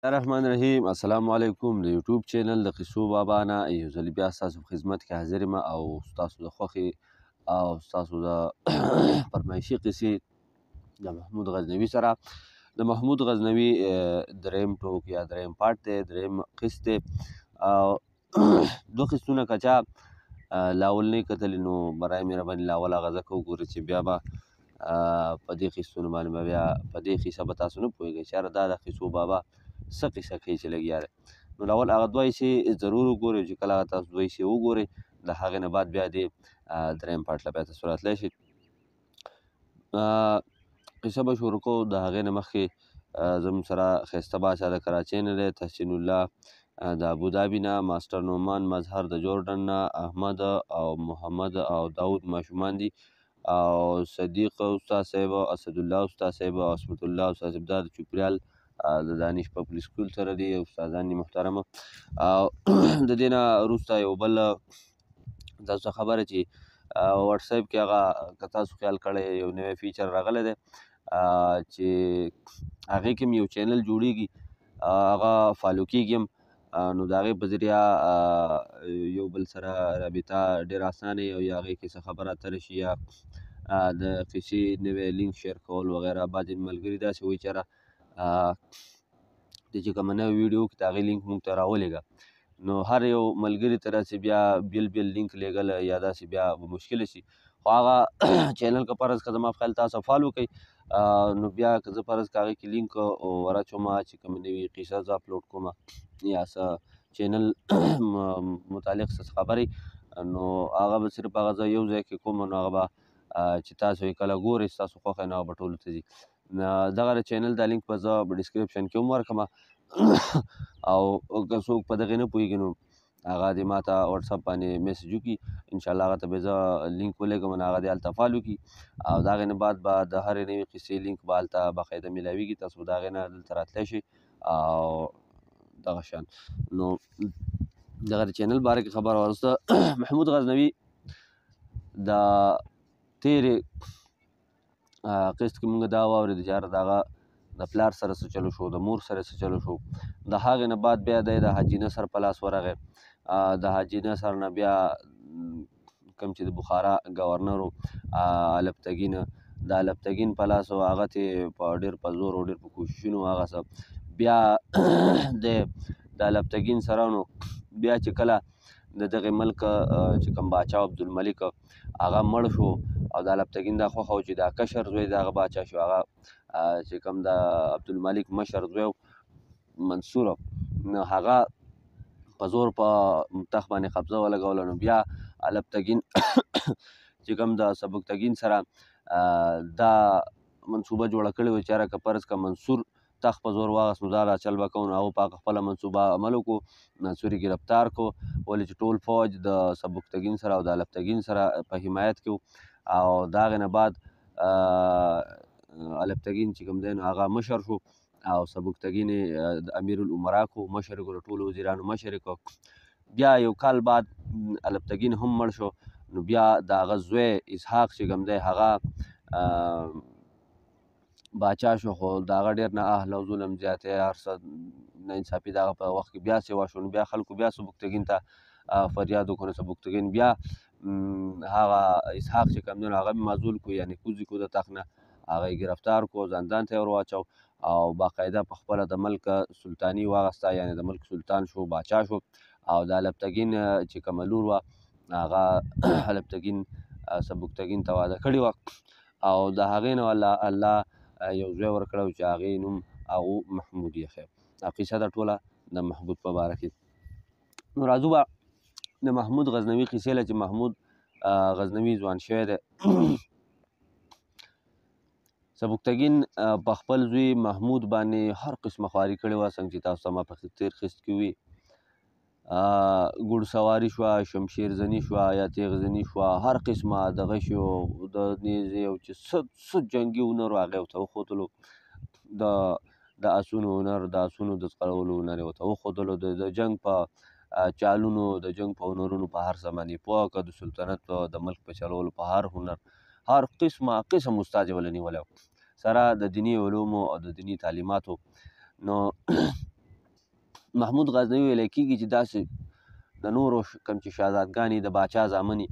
الرحمن الرحیم. السلام علیکم. د یوټیوب چینل د قصو بابا نه یو ځل بیا ستاسو په خدمت کې حاضر یم او ستاسو د خوښې او ستاسو د فرمایشي قصې د محمود غزنوي سره، د محمود غزنوي دریم ټوک یا دریم پارټ دی، دریم قسط دی. او دوه قسطونه که چا لاول نه کتلی نو برای مهرباني لاول هغه ځکه وګورئ چې بیا به په دې قسطونو باندې به بیا په دې قصه به تاسو نه پوهېږئ چې یاره دا د قصو بابا څه قصه کوي چې لګیا دی. نو اول هغه دوه حصې ضرور وګورئ چې کله هغه تاسو دوه حصې وګورئ د هغې نه بعد بیا دې دریم پارټ له بیا تاسو راتلی شئ. قصه به شروع کوو. د هغې نه مخکې زموږ سره ښایسته باچا د کراچۍ نه دی، تحسین الله د ابوظهبي نه، ماسټر نعمان مظهر د جورډن نه، احمد او محمد او داود ماشومان دي، او صدیق استاد صاحب، اسدالله استاد صاحب او عصمت الله استاد صاحب دا د چوپریال د دانش پبلک سکول سره دي، استادان دي محترمه. او د دې نه وروسته یو بل تاسو خبره چې واتساپ کې هغه که تاسو خیال کړی یو نوی فیچر راغلی دی چې هغې کې هم یو چینل جوړیږي، هغه فالو کیږي هم، نو د هغې په ذریعه یو بل سره رابطه ډېره اسانه وي او یا هغې کې څه خبره اترې شي یا د قصې نوی لینک شیر کول وغیره. بعضې ملګري داسې وایي چې یاره د چې کومه نوې ویډیو کې د هغې لینک موږ ته راولېږه، نو هر یو ملګري ته داسې بیا بېل بېل لینک لېږل یا داسې بیا به مشکله شي. خو هغه چینل که فرض که زما په خیال تاسو فالو کړئ نو بیا که زه فرض که هغې کې لینک وراچوم چې کومه نوې قصه زه اپلوډ کوم یا څه چینل متعلق څه خبرې، نو هغه به صرف هغه زه یو ځای کې کوم، نو هغه به چې تاسو یې کله ګورئ ستاسو خوښه نو هغه به ټولو ته ځي. دغه د چینل دا لینک به زه په ډسکرپشن کې هم ورکړم او که څوک په دغې نه پوهېږي نو هغه دې ما ته واتساپ باندې میسج وکړي، انشاءالله هغه ته به زه لینک ولېږم نو هغه دې هلته فالو کړي او د هغې نه بعد به د هرې نوې قصې لینک به هلته باقاعده میلاویږي، تاسو به د هغې نه دلته راتلی شئ. او دغه شان نو دغه د چینل باره کې خبره وروسته محمود غزنوي د تېرې قسط کې مونږ دا واورېده چې یاره د هغه د پلار سره څه چلو شو، د مور سره څه چلو شو. د هغې نه بعد بیا دی د حاجي نصر په لاس ورغی، د حاجي نصر نه بیا کوم چې د بخارا ګورنر و الفتګین، د الفتګین په لاس هغه ته په ډېر په زور او ډېر په کوششونو هغه څه بیا د الفتګین سره نو بیا چې کله د دغې ملک چې کوم باچا عبدالملک هغه مړ شو او د الفتګین دا خوښه وه چې دا کشر زوی د هغه باچا شو، هغه چې کوم د عبدالملک مشر زوی منصور، نو هغه په زور په تخت باندې قبضه ولګوله. نو بیا الفتګین چې کوم د سبکتګین سره دا منصوبه جوړه کړې وه چې یاره که فرض که منصور تخت په زور واغست نو دا را چل به کوو، نو هغه په هغه خپله منصوبه عمل وکړو، منصور یې ګرفتار کړو، ولې چې ټول فوج د سبکتګین سره او د الفتګین سره په حمایت کې و. او د هغې نه بعد الفتګین چې کوم دی نو هغه مشر شو او سبکتګین یې د امیر الامرا کړو، مشر یې کړو، ټولو وزیرانو مشر یې کړو. بیا یو کال بعد الفتګین هم مړ شو، نو بیا د هغه زوی اسحاق چې کوم دی هغه باچا شو، خو د هغه ډېر نه اهل او ظلم زیاتی هر څه ناانصافي د هغه په وخت کې بیا سیوا شو. نو بیا خلکو بیا سبکتګین ته فریاد وکړو، نو سبکتګین بیا هغه اسحاق چې کوم دی نو هغه معزول کړو، یعنې کوز یې کړو د تخت نه، هغه یې ګرفتار کړو، زندان ته یې ور واچو او باقاعده په خپله د ملک سلطاني واغسته، یعنې د ملک سلطان شو، باچا شو. او د الفتګین چې کومه لور وه هغه الفتګین سبکتګین ته واده کړې وه او د هغې نه الله یو زوی ورکړی چې هغې نوم هغو محمود یې ښی. دا قصه ده ټوله د محمود په باره کې. نو راځو به د محمود غزنوي قصې له چې محمود غزنوي ځوان شوی دی. سبکتګین په خپل زوی محمود باندې هر قسمه خواري کړې وه، څنګه چې تاسو ته ما په تېر قسط کې وي، ګوډسواري شوه، شمشیر زني شوه یا تیغ زني شوه، هر قسمه د غشیو د نیزې او چې څه څه جنګي هنر و هغه یې ورته وښودلو، د اسونو هنر، د اسونو د ځغلولو هنر یې ورته وښودلو، د جنګ په چالونو، د جنګ په هنرونو په هر څه باندې پوه کړه، د سلطنت د ملک په چلولو په هر هنر هر قسمه قسم استاد یې وله نیولی سره د دیني علومو او د دیني تعلیماتو. نو محمود غزنوي ویل کېږي چې داسې د نورو کوم چې شهزادګانې د باچا زامنې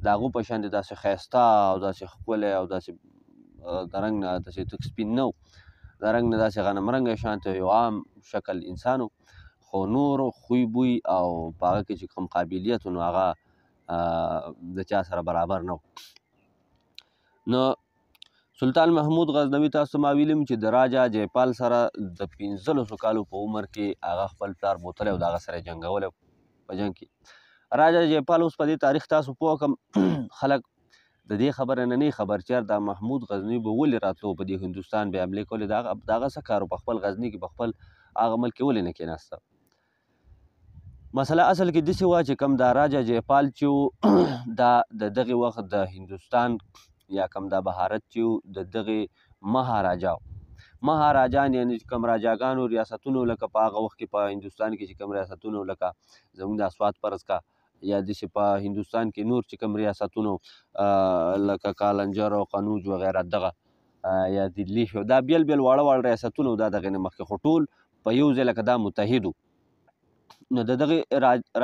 د هغو په شان داسې ښایسته او داسې ښکلی او داسې د رنګ نه داسې تک سپین نه و، د رنګ نه داسې غنم رنګه شان ته یو عام شکل انسان و، خو نور خوی بوی او په هغه کې چې کوم قابلیت و نو هغه د چا سره برابر نه و. نو سلطان محمود غزنوي تاسو ما ویلم چې د راجا جیپال سره د 15 کالو په عمر کې هغه خپل پلار بوتلی او د هغه سره یې جنګولی په جنګ کې. راجا جیپال اوس په دې تاریخ تاسو پوه کم، خلک د دې خبره نه نه خبر چې دا محمود غزنوي به ولې راتلو په دې هندوستان به حملې کولې، د هغه څه کار و په خپل غزني کې په خپل هغه ملک کې ولې نه کېناسته. مسله اصل کې داسې وه چې کوم دا راجا جیپال چې و دا د دغې وخت د هندوستان یا کوم دا بهارت چې و د دغې مهاراجا و. مهاراجان یعنې چې کوم راجاګانو ریاستونو لکه په هغه وخت کې په هندوستان کې چې کوم ریاستونو لکه زموږ د اسوات فرض کا یا داسې په هندوستان کې نور چې کوم ریاستونو لکه کالنجر او قنوج وغیره دغه یا دلی شو، دا بېل بېل واړه واړه ریاستونه دا دغې نه مخکې خو ټول په یو ځای لکه دا متحد وو. نو د دغې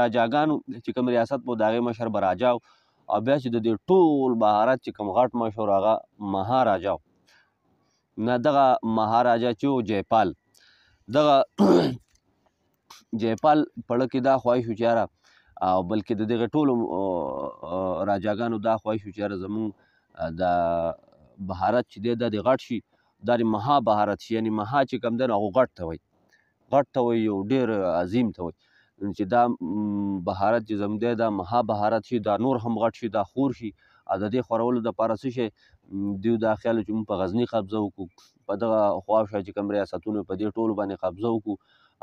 راجاګانو چې کوم ریاست و د هغې مشر به راجا و، او بیا چې د دې ټول بهارت چې کوم غټ مشر هغه مهاراجا و. نه دغه مهاراجا چې و جیپال، دغه جیپال په کې دا خواهش و چې یاره، او بلکې د دغې ټولو راجاګانو دا خواهش و چې یاره زمونږ د بهارت چې دی دا دې غټ شي، دا دې مها بهارت شي، یعنې مها چې کوم دی نو هغو غټ ته وایي، غټ ته وایي، یو ډېر عظیم ته وایي چې دا بهارت چې زموږ دی دا مها بهارت شي، دا نور هم غټ شي، دا خور شي. او د دې خورولو دپاره څه شی دیو دا خیال چې موږ په غزني قبضه وکړو، په دغه خواوشا چې کوم ریاستونه په دې ټولو باندې قبضه وکړو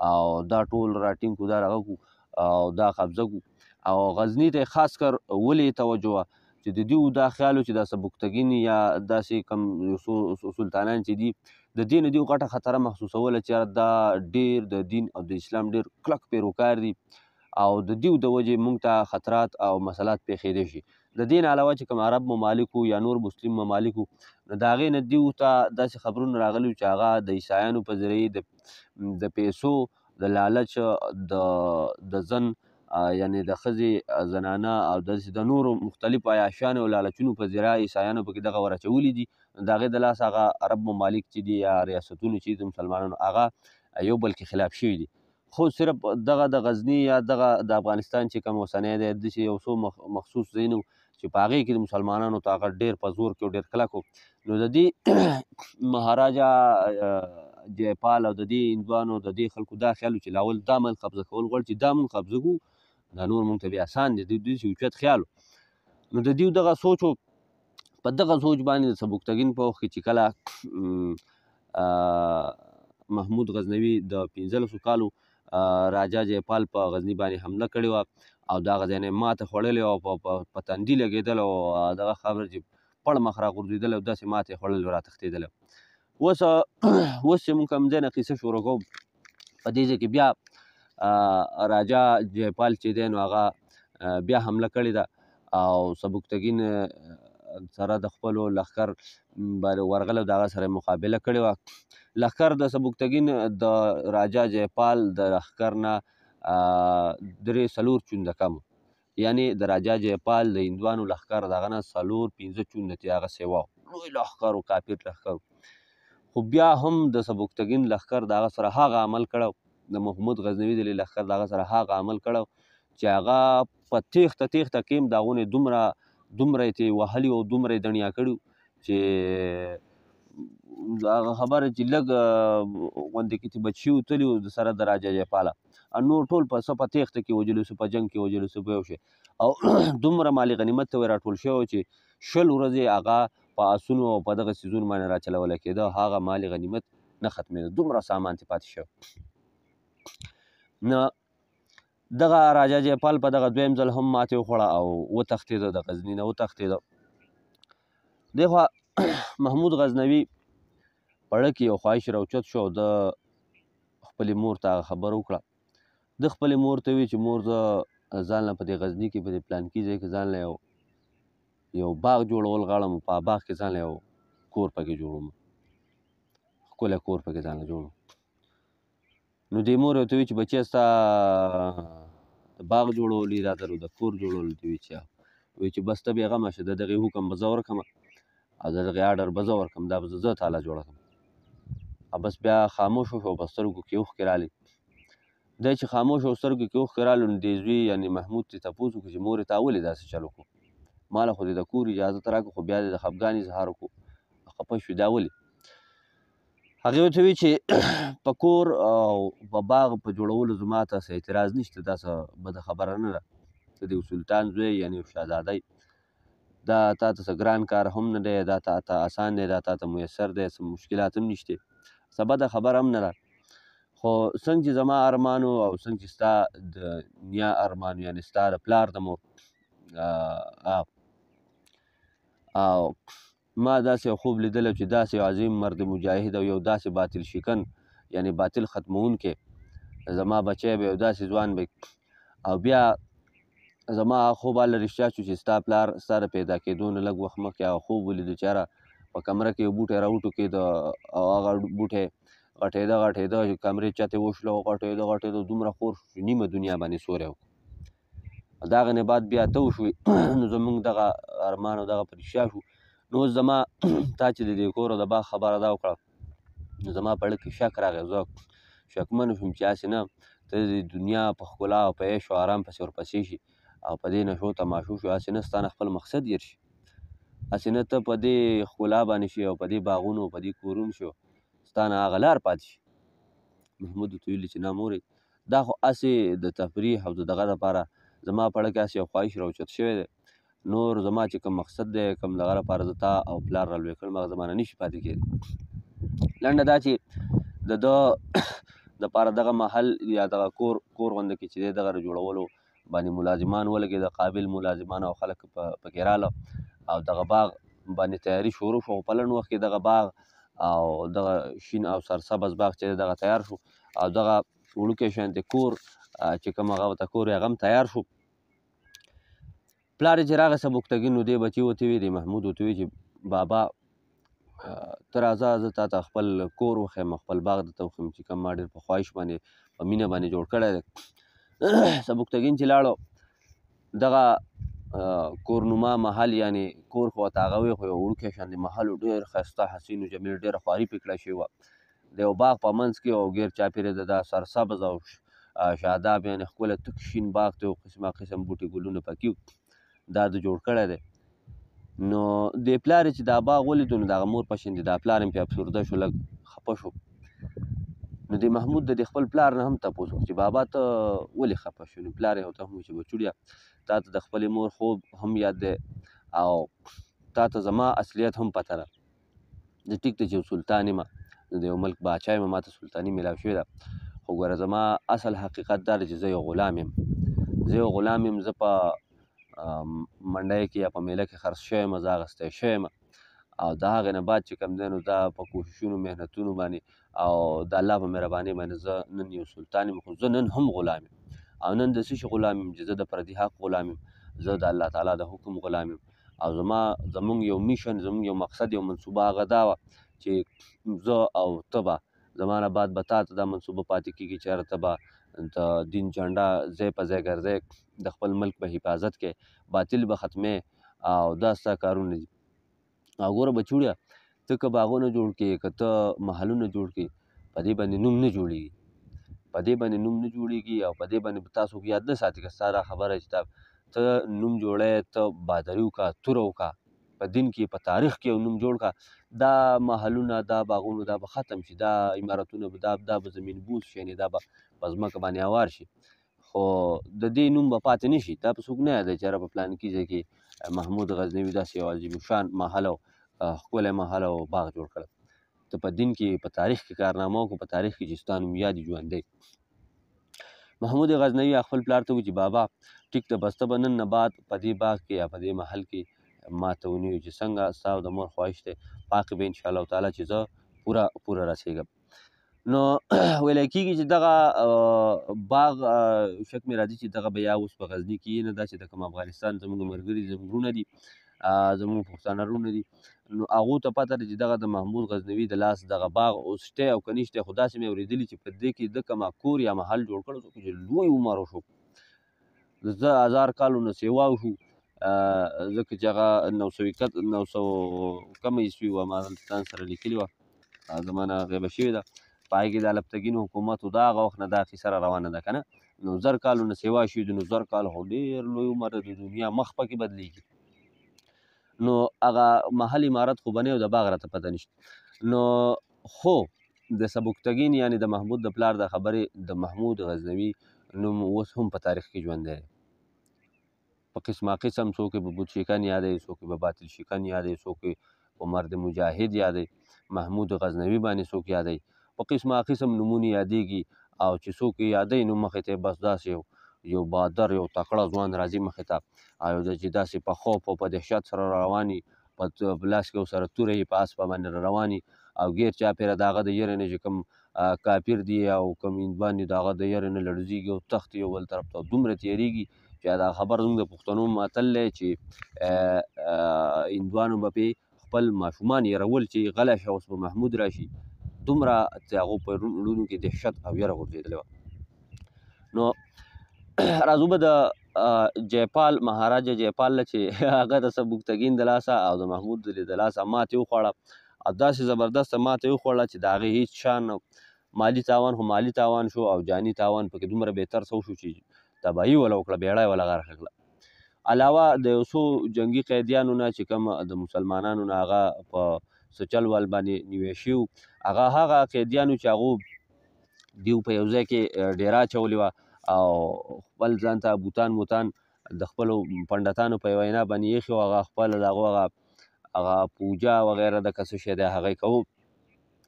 او دا ټول راټینګ کړو، دا راغه کړو او دا قبضه کړو. او غزني ته یې خاص کر ولې توجه وه چې د دیو دا خیال و چې دا سبکتګین یا داسې کوم یو څو سلطانان چې دي د دې نه دیو غټه خطره محسوسوله چې یاره دا ډېر د دین او د اسلام ډېر کلک پیروکار دي او د دیو د وجې موږ ته خطرات او مسلات پېښېدی شي. د دې نه علاوه چې کوم عرب ممالکو یا نور مسلم ممالکو نو د هغې نه دیو ته داسې خبرونه راغلي وو چې هغه د عیسایانو په ذریعې د پیسو د لالچ د زن یعنې د ښځې زنانه او داسې د نورو مختلفو عیاشانو او لالچونو په ذریعه عیسایانو پکې دغه ور اچولي دي. د هغې د لاسه هغه عرب ممالک چې دي یا ریاستونو چې دي د مسلمانانو هغه یو بل کې خلاف شوي دي. خو صرف دغه د غزني یا دغه د افغانستان چې کوم اوسنی دی داسې یو څو مخصوص ځایونه وو چې په هغې کې د مسلمانانو طاقت ډېر په زور کې او ډېر کلک و. نو د دې مهاراجا جیپال او د دې هندوانو د دې خلکو دا خیال و چې لاول دا ملک قبضه کول غواړي چې دا مونږ قبضه کړو دا نور مونږ ته بیا اسان دی، د دوی اوچت خیال و. نو د دیو دغه سوچ و، په دغه سوچ باندې د سبکتګین په وخت کې چې کله محمود غزنوي د 15 کالو راجا جیپال په غزني باندې حمله کړې وه او د هغه ځای نه یې ماته خوړلې وه او په تندي لګېدل او دغه خبره چې پړ مخ راغورځېدلی او داسې ماته یې خوړلې وه راتښتېدلی. اوس چې موږ کوم ځای نه قصه شروع کوو په دې ځای کې بیا راجا جیپال چې دی نو هغه بیا حمله کړې ده او سبکتګین سره د خپلو لښکر باندې ورغلی او د هغه سره یې مقابله کړې وه. لښکر د سبکتګین د راجا جیپال د لښکر نه 3-4 چونده کم و، یعنې د راجا جیپال د هندوانو لښکر د هغه نه 4-5 چونده ترې هغه سیوا و، لوی لښکر و، کافر لښکر و. خو بیا هم د سبکتګین لښکر د هغه سره هغه عمل کړی، د محمود غزنوي د لښکر د هغه سره هغه عمل کړی چې هغه په تېښته تېښته کې هم د هغو نه دومره یې ترې وهلي او دومره یې دڼیا کړي چې هغه خبره چې لږ غوندې کې چې بچي وتلي وو د سره د راجا جیپاله، نور ټول په څه په تېښته کې وژلي، څه په جنګ کې وژلي، څه په یو شی، او دومره مالي غنیمت ته راټول شوی چې 20 ورځې هغه په آسونو او په دغه څیزونو باندې راچلولی کېده، هغه مالي غنیمت نه ختمېده، دومره سامان ترې پاتې شوی. نو دغه راجا جیپال په دغه دویم ځل هم ماتې وخوړه او وتښتېده، د غزني نه وتښتېده. دېخوا محمود غزنوي په ړه کې یو خواهش راوچت شو او ده خپلې مور ته هغه خبره وکړه. ده خپلې مور ته وویل چې مور زه ځان له په دې غزني کې په دې پلانکي ځای کې ځان له یو باغ جوړول غواړم، په باغ کې ځان له یو کور پکې جوړوم، ښکلی کور پکې ځان له جوړوم. نو دې مور ورته وویل چې بچیه ستا د باغ جوړولو اراده ده، د کور جوړولو. دی وی چې وی چې بس ته بېغمه شه، د دغې حکم به زه ورکړم او د دغې آرډر به زه ورکړم، دا به زه تاله جوړه کړم. او بس بیا خاموش شو، په سترګو کې اوښکې رالې. دی چې خاموش او سترګو کې اوښکې رالو، نو دې زوی یعنې محمود ترې تپوس وکړو چې مورې تا ولې داسې چل وکړو؟ ما له خو دې د کور اجازه راکړه، خو بیا دې د خفګان اظهار وکړو، خفه شوې، دا ولې؟ هغې ورته وویل چې په کور او په باغ په جوړولو زما ته څه اعتراض نشته، دا څه بده خبره نه ده، ته د یو سلطان زوی یعنې یو شهزاده، دا تا ته څه ګران کار هم نه دی، دا تا ته اسان دی، دا تا ته میسر دی، څه مشکلات هم نشته، څه بده خبره هم نه ده. خو څنګه چې زما ارمان و او څنګه چې ستا د نیا ارمان و، یعنې ستا د پلار د مور، او ما داسې یو خوب لیدلی چې داسې یو عظیم مرد مجاهد او یو داسې باطل شکن یعنې باطل ختموونکی زما بچی به یو داسې ځوان به. او بیا زما هغه خوب هله رښتیا شو چې ستا پلار ستا د پیدا کېدو نه لږ وخت مخکې هغه خوب ولیدو چې یاره په کمره کې یو بوټی راوټوکېده او هغه بوټی غټېده غټېده چې کمرې چت یې وشلو، غټېده غټېده دومره خور شو چې نیمه دنیا باندې سوری وکړو. د هغې نه بعد بیا ته وشوې، نو زمونږ دغه ارمان او دغه په رښتیا شو. نو اوس زما تا چې د دې کور او د باغ خبره دا وکړه، نو زما په زړه کې شک راغی، زه شکمن شوم چې هسې نه ته د دنیا په ښکلا او په عیش او آرام پسې ورپسې شي او په دې نشو تماشو شو، هسې نه ستا نه خپل مقصد هېر شي، هسې نه ته په دې ښکلا باندې شي او په دې باغونو په دې کورونو شي، ستا نه هغه لار پاتې شي. محمود ورته ویلي چې نه مورې، دا خو هسې د تفریح او د دغه دپاره زما په زړه کې هسې یو خواهش راوچت شوی دی، نور زما چې کوم مقصد دی کوم دغه لپاره زه تا او پلار را لوی کړم، هغه زما نه نشي پاتې کېدی. لنډه دا چې د ده دپاره دغه محل یا دغه کور کور غونډه کې چې دی دغه جوړولو باندې ملازمان ولګېده، قابل ملازمان او خلک پکې راله او دغه باغ باندې تیاري شروع شو. په لنډ وخت کې دغه باغ او دغه شین او سرسبز باغ چې دغه تیار شو او دغه وړوکی شانتې کور چې کوم هغه ورته کور هغه هم تیار شو. پلار یې چې راغی سبکتګین، نو دې بچي ورته وویل، دې محمود ورته وویل چې بابا ته راځه، زه تا ته خپل کور وښیم، خپل باغ درته وښیم چې کوم ما ډېر په خواهش باندې په مینه باندې جوړ کړی دی. سبکتګین چې لاړو دغه کورنما محل یعنې کور خو ورته هغه وی، خو یو وړوکی شان محل و، ډېر ښایسته حسین و جمیل، ډېره خواري پرې کړی شوې وه، د یو باغ په منځ کې او ګیر چاپېره د دا سرسبز او شاداب یعنې ښکلی تک شین باغ دی، قسمه قسم بوټي ګلونه پکې وو، دا ده جوړ کړی دی. نو دې پلار یې چې دا باغ ولیدو، نو د هغه مور په شان دی دا پلار هم پرې افسرده شو، لږ خفه شو. نو دې محمود د دې خپل پلار نه هم تپوس وکړو چې بابا ته ولې خفه شو؟ نو پلار یې ورته هم وویل چې بچوړیه تا ته د خپلې مور خوب هم یاد دی او تا ته زما اصلیت هم پته ده، زه ټیک دی چې یو سلطان یم، زه د یو ملک باچا یم، ما ته سلطاني میلاو شوې ده، خو ګوره زما اصل حقیقت دا دی چې زه یو غلام یم، زه یو غلام یم، زه په منډۍ کې یا په میله کې خرڅ شوی یم، زه اخیستی شوی یم او د هغې نه بعد چې کوم دی نو دا په کوششونو محنتونو باندې او د الله په مهربانۍ باندې زه نن یو سلطان یم، خو زه نن هم غلام یم او نن د څه شي غلام یم؟ چې زه د پردي حق غلام یم، زه د الله تعالی د حکم غلام یم او زما زمونږ یو میشن، زمونږ یو مقصد، یو منصوبه هغه دا وه چې زه او ته به زما نه بعد به تا ته دا منصوبه پاتې کېږي چې یاره ته به د دین جنډه ځای په ځای ګرځې، د خپل ملک به حفاظت کې، باطل به ختمې او دا ستا کارونه دي. او ګوره بچوړیه ته که باغونه جوړ کړې، که ته محلونه جوړ کړې، په دې باندې نوم نه جوړېږي، په دې باندې نوم نه جوړېږي او په دې باندې به تاسو یاد نه ساتي. که ستا دا خبره چې ته نوم جوړی، ته بادري وکړه، توره وکړه، په دین کې په تاریخ کې یو نوم جوړ کړه، دا محلونه دا باغونه دا به ختم شي، دا عمارتونه به دا به زمین بوس شي، یعنې دا به په ځمکه باندې هوار شي، خو د دې نوم به پاتې نه شي. دا به څوک نه یادوي چې یاره په پلانکي ځای کې محمود غزنوي داسې یو عظیم شان محل او ښکلی محل او باغ جوړ کړی. ته په دین کې په تاریخ کې کارنامه وکړه، په تاریخ کې چې ستا نوم یاد ژوندی. محمود غزنوي خپل پلار ته وویل چې بابا ټیک ده، بس ته به نن نه بعد په دې باغ کې یا په دې محل کې ما ته ونیو چې څنګه ستا او د مور خواهش دی، په هغې به انشاءالله تعالی چې زه پوره پوره رسېږم. نو ویل کېږي چې دغه باغ شک مې راځي چې دغه به یا اوس په غزني کې نه، دا چې د کوم افغانستان زموږ ملګري زموږ وروڼه دي زموږ پښتانه وروڼه دي، نو هغو ته پته ده چې دغه د محمود غزنوي د لاس دغه باغ اوس شته او که نشته. خو داسې مې اورېدلي چې په دې کې ده کومه کور یا محل جوړ کړو چې لوی عمر وشو، د 1000 کالو نه سیوا وشو، ځکه چې هغه 901، 900 کمه عیسوي وه، ما ځان سره لیکلې وه، زما نه غیبه شوې ده. په هغې کې د الپتګین حکومت و، دا هغه وخت نه دا قصه را روانه ده که نه. نو 1000 کالو نه سیوا شوي دي، نو 1000 کال خو ډېر لوی عمر دی، د دنیا مخ پکې بدلېږي. نو هغه محل عمارت خو به نه او د باغ راته پته نشته. نو خو د سبکتګین یعنې د محمود د پلار د خبرې د محمود غزنوي نوم اوس هم په تاریخ کې ژوندی دی، په قسمه قسم، څوک یې په بت شکن یادوي، څوک یې په باطل شکن یادوي، څوک یې په مرد مجاهد یادوي، محمود غزنوي باندې څوک یادوي، په قسمه قسم نومونه یادېږي. او چې څوک یې یادوي نو مخې ته یې بس داسې یو بادر یو تکړه ځوان راځي مخې ته، او د چې داسې په خوف او په دهشت سره روان وي، په لاس کې ورسره توره یې په اسپه باندې روان وي، او ګیر چاپېره د هغه د یرې نه چې کوم کافر دی او کوم هندوان دي د هغه د یرې نه لړزېږي او تښتي یو بل طرف ته، دومره تېرېږي چې دا خبر زموږ د پښتنو متل دی چې هندوانو به پې خپل ماشومان یرول چې غلی شه اوس به محمود راشي، دومره چې هغو په زړونو کې دهشت او یره غورځېدلې وه. نو راځو به د جیپال، مهاراجا جیپال له چې هغه د سبکتګین د لاسه او د محمود د لاسه ماتې وخوړه، او داسې زبردسته ماتې وخوړه چې د هغې هېڅ شان مالي تاوان خو مالي تاوان شو او جاني تاوان پکې دومره بهتر څه وشو چې تباهي وله وکړه، بېړۍ وله غرقه کړه. علاوه د یو څو جنګي قیدیانو نه چې کوم د مسلمانانو نه هغه په څه چل ول باندې نیوی شوي وو، هغه قیدیانو چې هغو دیو په یو ځای کې ډېره اچولې وه او خپل ځان ته بوتان موتان د خپلو پنډتانو په وینا باندې ایښي وو، هغه خپل د هغو هغه پوجا وغیره د که څه شی دی هغه یې کوو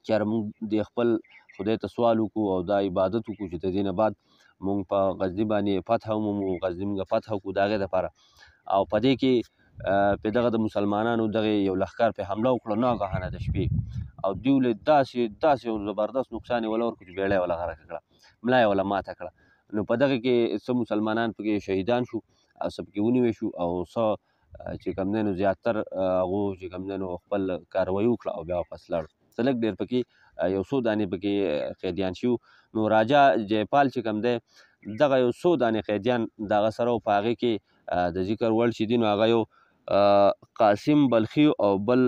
چې یاره موږ د خپل خدای ته سوال وکړو او دا عبادت وکړو چې د دې نه بعد موږ په غزني باندې فتح ومومو، غزني موږ فتح کړو د هغې دپاره. او په دې کې په دغه د مسلمانانو دغې یو لښکر پرې حمله وکړه ناګهانه د شپې، او دیو له داسې یو زبردست نقصان یې وله ورکړو چې بېړۍ یې وله غرقه کړه، ملا یې وله ماته کړه. نو په دغه کې څه مسلمانان پکې شهیدان شو او څه پکې ونیوی شو، او څه چې کوم دی نو زیاتر هغو چې کوم دی نو خپل کاروایي وکړه او بیا واپس لاړو. څه لږ ډېر پکې یو څو دانې پکې قیدیان شوي. نو راجا جیپال چې کوم دی دغه یو څو دانې قیدیان دغه سره په هغې کې د ذکر وړ چې دي، نو هغه یو قاسم بلخي او بل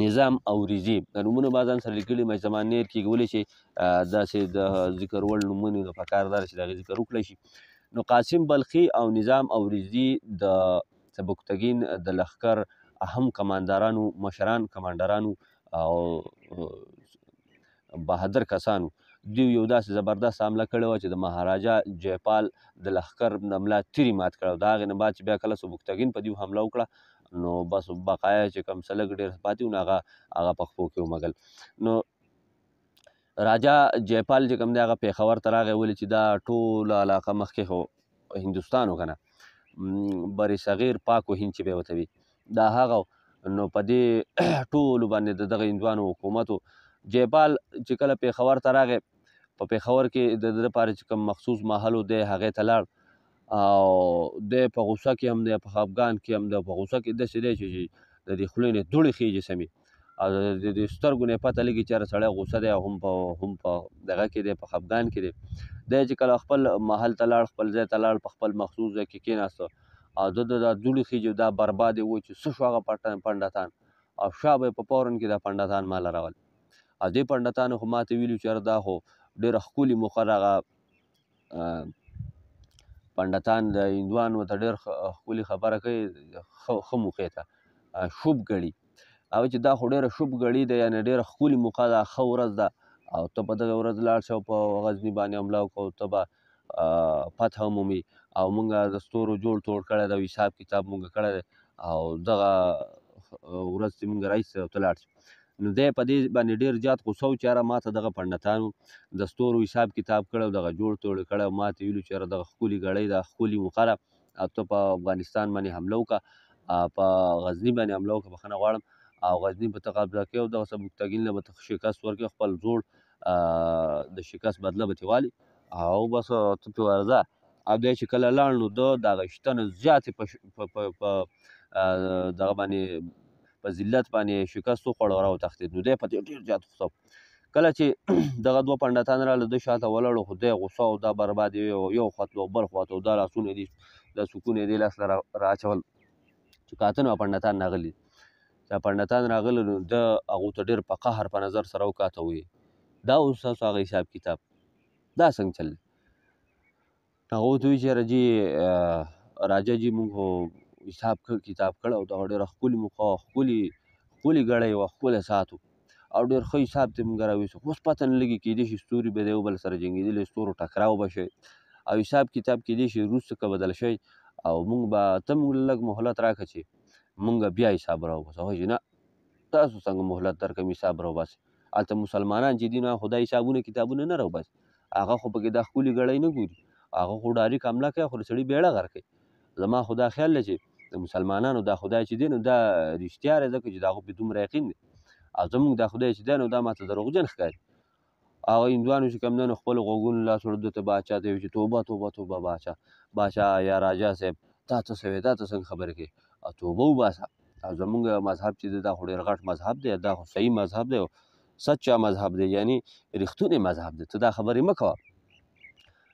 نظام اوریزي، د نومونه به ځان سره لیکلي ما زما نیر کېږي، ولې چې داسې د ذکر وړ نومونه نو پکار دا چې د هغې ذکر وکړی شي. نو قاسم بلخي او نظام اوریزي د سبکتګین د لښکر اهم کماندارانو، مشران کمانډرانو او بهادر کسانو. دوی یو داسې زبردست حمله کړې وه چې د مهاراجا جیپال د لښکر د ملا تیري مات کړه. د هغې نه بعد چې بیا کله سبکتګین په دوی حمله وکړه نو بس بقایا چې کوم څه لږ ډېر پاتې وو نو هغه په خپو کې ومږل. نو راجا جیپال چې کوم دی هغه پېښور ته راغی، ولې چې دا ټوله علاقه مخکې خو هندوستان و که نه، بر صغیر پاک و هند چې به یې ورته وي دا هغه. نو په دې ټولو باندې د دغه هندوانو حکومت و. جیپال چې کله پېښور ته راغی، په پېښور کې د ده لپاره چې کوم مخصوص محل و دی هغې ته لاړ، او دی په غوسه کې هم دی، په خفګان کې هم دی، په غوسه کې داسې دی چې د دې خولې نه دوړې خېژي سمې، او د دې سترګو نه یې پته لګي چې یاره سړی غوسه دی او هم په دغه کې دی، په خفګان کې دی. دی چې کله خپل محل ته لاړ، خپل ځای ته لاړ، په خپل مخصوص ځای کې کېناسته، او د ده دا دوړې خېژي دا برباد یې و چې څه شو هغه پنډتان، او شا به یې په فوراً کې دا پنډتان ماله راول. او دې پنډتانو خو ماته ویلي چې یاره دا خو ډېره ښکلې موقع ده، هغه پنډتان د هندوانو ته ډېر ښکلې خبره کوي، ښه موقع ته شوب ګړي، او چې دا خو ډېره شوب ګړي ده، یعنې ډېره ښکلې موقع ده، ښه ورځ ده، او ته په دغه ورځ لاړ شه او په غزني باندې حمله وکړه او ته به فتح ومومې، او موږ د ستورو جوړ توړ کړی دی او حساب کتاب موږ کړی دی، او دغه ورځ چې موږ راایسته او ته لاړ شې. نو دی په دې باندې ډېر زیات غوسه و چې یاره ما ته دغه پنډتانو د ستورو حساب کتاب کړی او دغه جوړ توړ کړی او ما ته ویلو چې یاره دغه ښکلې ګړۍ ده، ښکلې موقع ده، او ته په افغانستان باندې حمله وکړه، په غزني باندې حمله وکړه، بخښنه غواړم، او غزني به ته قبضه کړې او دغه سبکتګین له به ته شکست ورکړې، خپل زوړ د شکست بدله به ترې والي، او بس ته پرې ورځه. او دی چې کله لاړ نو ده د هغه شته نه زیاتې په دغه باندې په ذلت باندې شکست وخوړ او راوتښتېد. نو دی په دې ډېر زیات غوسه. کله چې دغه دوه پنډتان راغله ده شاته ولاړو، خو دی غوسه او دا برباد یو خوا تلو بل خوا ته، دا لاسونه دي دا سکونه یې دې لاس له رااچول چې کاته نو پنډتان راغلي. دا پنډتان راغلي نو ده هغو ته ډېر په قهر په نظر سره وکاته، ویې دا اوس ستاسو هغه حساب کتاب دا څنګه چل دی؟ هغه ورته وویل چې یاره جي راجه جي موږ خو حساب کتاب کړی او دغه ډېره ښکلې موقع وه، ښکلې ښکلې ګړۍ وه، ښکلی ساعت و او ډېر ښه حساب ترې موږ راویستو. خو اوس پته نه لګي، کېدای شي ستوري به د یو بل سره جنګېدلي، ستورو ټکراو به شي او حساب کتاب کېدای شي وروسته که بدل شي او موږ به ته موږ له لږ مهلت راکړه چې موږ بیا حساب راوباسو. هغه چې نه تاسو څنګه مهلت درکړم حساب راوباسي، هلته مسلمانان چې دي نو خو دا حسابونه کتابونه نه راوباسي، هغه خو پکې دا ښکلې ګړۍ نه ګوري، هغه خو ډایرک حمله کوي، خو د سړي بېړه غرقوي. زما خو دا خیال دی چې د مسلمانانو دا خدای چې دی نو دا رښتیا دی، ځکه چې د هغو پرې دومره یقین دی، او زموږ دا خدای چې دی نو دا ماته دروغجن ښکاري. هغه هندوانو چې کوم دی نو خپلو غوږونو لاس وړو ده ته باچا ته ویل چې توبه توبه توبه باچا باچا یا راجا صاحب تا څه سوی، تا ته څنګه خبرې کوې، او توبه وباسه. او زموږ مذهب چې دی دا خو ډېر غټ مذهب دی، دا خو صحیح مذهب دی، سچا مذهب دی، یعنی رښتونی مذهب دی، ته دا خبرې مه کوه.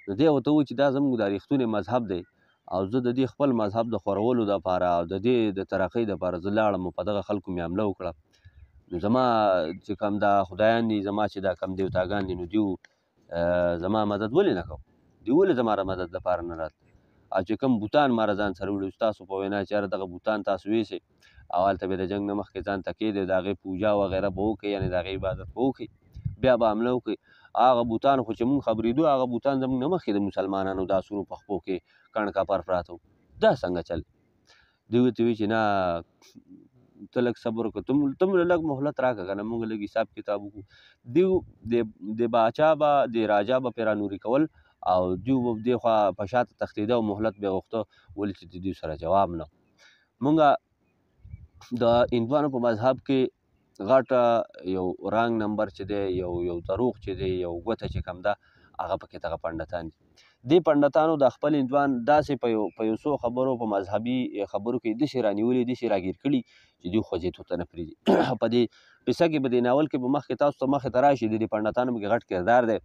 نو دی ورته وویل چې دا زموږ دا رښتونی مذهب دی او زه د دې خپل مذهب د خورولو دپاره او د دې د ترقۍ دپاره زه لاړم او په دغه خلکو مې حمله وکړه. نو زما چې کوم دا خدایان دي، زما چې دا کوم دیوتاګان دي، نو دیو زما مدد ولې نه کوو، دیو ولې زما د مدد دپاره نه راتلل؟ او چې کوم بوتان ما ځان سره وړي، ستاسو په وینا چې یاره دغه بوتان تاسو ویسئ او هلته به د جنګ نه مخکې ځان ته کښېږدئ، د هغې پوجا وغیره به وکړئ، یعنې د هغې عبادت به وکړئ، بیا به حمله وکړئ. هغه بوتان خو چې موږ خبرېدو هغه بوتان زموږ نه مخکې د مسلمانانو د آسونو په خپو کې کڼ کپر پراته وو، دا څنګه چل؟ دوی ورته ویل چې نه ته لږ صبر وکړه، ته موږ له لږ مهلت راکړه که نه موږ لږ حساب کتاب وکړو. دیو د باچا به د راجا به پرې رانوري کول او دیو به دې خوا په شاته تښتېده او مهلت به یې غوښته، ولې چې د دوی سره جواب نه. موږ د هندوانو په مذهب کې غټه یو رانګ نمبر چې دی، یو دروغ چې دی، یو ګوته چې کوم ده هغه پکې دغه پنډتان دي. دې پنډتانو د خپل هندوان داسې په یو څو خبرو په مذهبي خبرو کې داسې رانیولي، داسې راګیر کړي چې دوی خوځېدو ته نه پرېږدي. په دې قصه کې په دې ناول کې په مخکې تاسو ته مخې ته راشي د دې پنډتانو پکې غټ کردار دی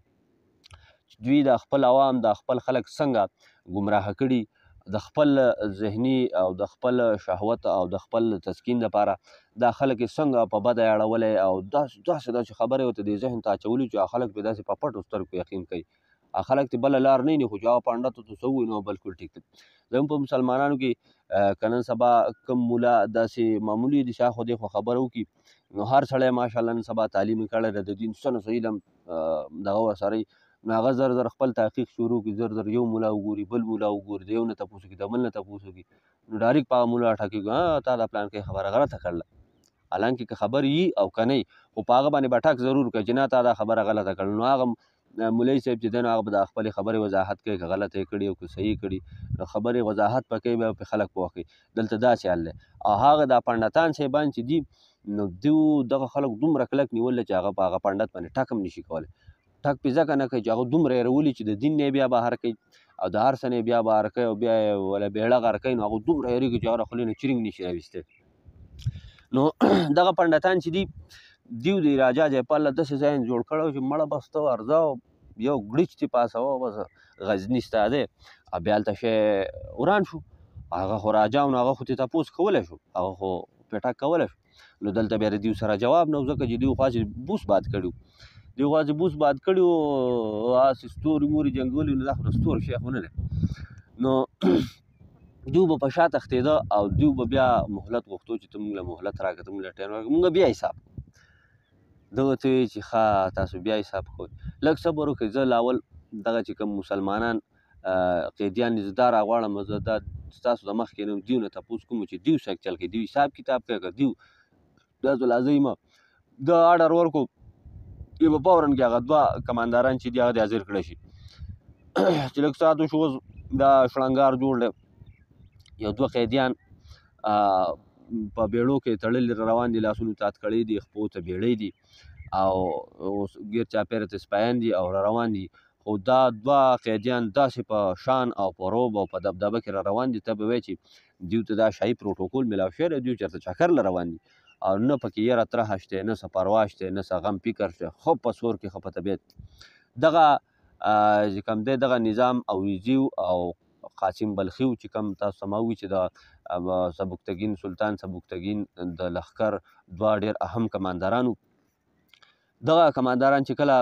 چې دوی د خپل عوام د خپل خلک څنګه ګمراه کړي، د خپل ذهني او د خپل شهوت او د خپل تسکین لپاره دا خلک یې څنګه په بده اړولی او داسې داسې داسې خبرې ورته دې ذهن ته اچولي چې هغه خلک پرې داسې په پټو سترګو یقین کوي. هغه خلک ته بله لار نه ویني، خو چې هغه پنډت ورته څه ووایي نو بلکل ټیک دی. زموږ په مسلمانانو کې که نن سبا کوم ملا داسې معمولي دي چې هغه خو دې خو خبره وکړي، نو هر سړی ماشاءالله نن سبا تعلیم یې کړی دی، د دین څه نه څه علم دغه ورسره وي، نو هغه زر زر خپل تحقیق شروع کړي، زر زر یو ملا وګوري، بل ملا وګوري، د یو نه تپوس وکړي، د بل نه تپوس وکړي، نو ډایرک په هغه ملا ټکېږي، ها تا دا پلان کې خبره غلطه کړله. حالانکه که خبر یي او که نه خو په هغه باندې به ټک ضرور کوي چې نه تا دا خبره غلطه کړله. نو هغه مولوي صاحب چې دی نو هغه به د خپلې خبرې وضاحت کوي، که غلطه یې کړي او که صحیح کړي، نو خبرې وضاحت به کوي، بیا پرې خلک پوه کوي. دلته داسې حال دی. او هغه دا پنډتان صاحبان چې دي نو دیو دغه خلک دومره کلک نیول چې هغه په هغه پنډت باندې ټک هم نشي کولی. ټک پې ځکه نه کوي چې هغه دومره یې چې د دین نه یې بیا بهر کوي او د هر څه نه یې بیا بهر کوي او بیا یې وله بېړه غرقوي، نو هغه دومره یېرېږي چې هغه له خولې نه چرینګ نشي راویستی. نو دغه پنډتان چې دي دیو د راجا جیپال له داسې ذهن جوړ کړی چې مړه بس ته ورځه او یو ګړیچ دې پاڅوه بس غزني ستا دی. او بیا هلته شی وران شو، هغه خو راجا و نو هغه خو ترې تپوس کولی شو، هغه خو پرې ټک کولی شو. نو دلته بیا د دیو سره جواب نه و، ځکه چې دیو خو هسې بوس باد کړي وو، دیو خو هسې بوس باد کړي وو، هسې ستوري موري جنګولي، نو دا خو د ستورو شی خو نه دی. نو دیو به په شا تښتېده او دیو به بیا مهلت غوښتو چې ته موږ له مهلت راکړه، ته موږ له ټایم راکړه، موږ بیا حساب. ده ورته وویل چې ښه تاسو بیا حساب کوئ، لږ صبر وکړئ، زه لا اول دغه چې کوم مسلمانان قیدیان دي زه دا راغواړم، زه دا ستاسو د مخکې نه دیو نه تپوس کوم چې دیو څه چل کوي، دیو حساب کتاب کوي که دیو دا زه لا زه یم. ده آرډر ورکړو یې به فوراً کې هغه دوه کمانداران چې دي هغه دې حاضر کړی شي. چې لږ ساعت وشو اوس دا شړنګار جوړ دی، یو دوه قیدیان په بیړو کې تړلي روان دي، لاسونو ته هتکړۍ دي، خپو ته بیړۍ دي او اوس ګیر چاپېره ته سپایان دي او روان دي. خو خو دا دوه قیدیان داسې په شان او په روب او په دبدبه کې را روان دي، ته به وایې چې دیو ته دا شاهي پروتوکول میلاو شوی دی، دیو چېرته چکر له روان دي او نه پکې یره ترهه شته، نه څه پروا شته، نه څه غم فکر شته، ښه په سور کې، ښه په طبیعت. دغه چې کوم دی دغه نظام اوریزیو او قاسم بلخي چې کوم تاسو ته ما وویل چې د سبکتګین سلطان سبکتګین د لښکر دوه ډېر اهم کمانداران وو. دغه کمانداران چې کله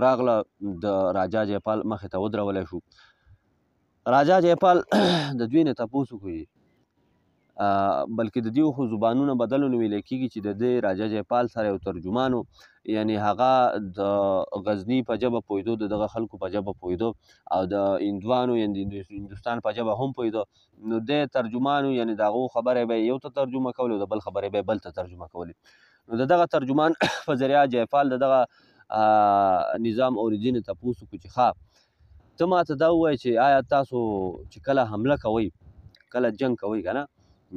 راغله د راجا جیپال مخې ته ودرولی شو، راجا جیپال د دوی نه تپوس وکړي، بلکې د دیو خو زبانونه بدلو نو ویل کېږي چې د دې راجا جیپال سره یو ترجمان و، یعنی هغه د غزني په ژبه پوهېدو، د دغه خلکو په ژبه پوهېدو او د هندوانو یعنی د هندوستان په ژبه هم پوهېدو. نو دی ترجمان و، یعنی د هغو خبرې به یې یو ته ترجمه کولې او د بل خبرې به یې بل ته ترجمه کولې. نو د دغه ترجمان په ذریعه جیپال د دغه نظام اورېدي نه تپوس وکړو چې ښه ته ما ته دا ووایه چې آیا تاسو چې کله حمله کوئ، کله جنګ کوئ که نه،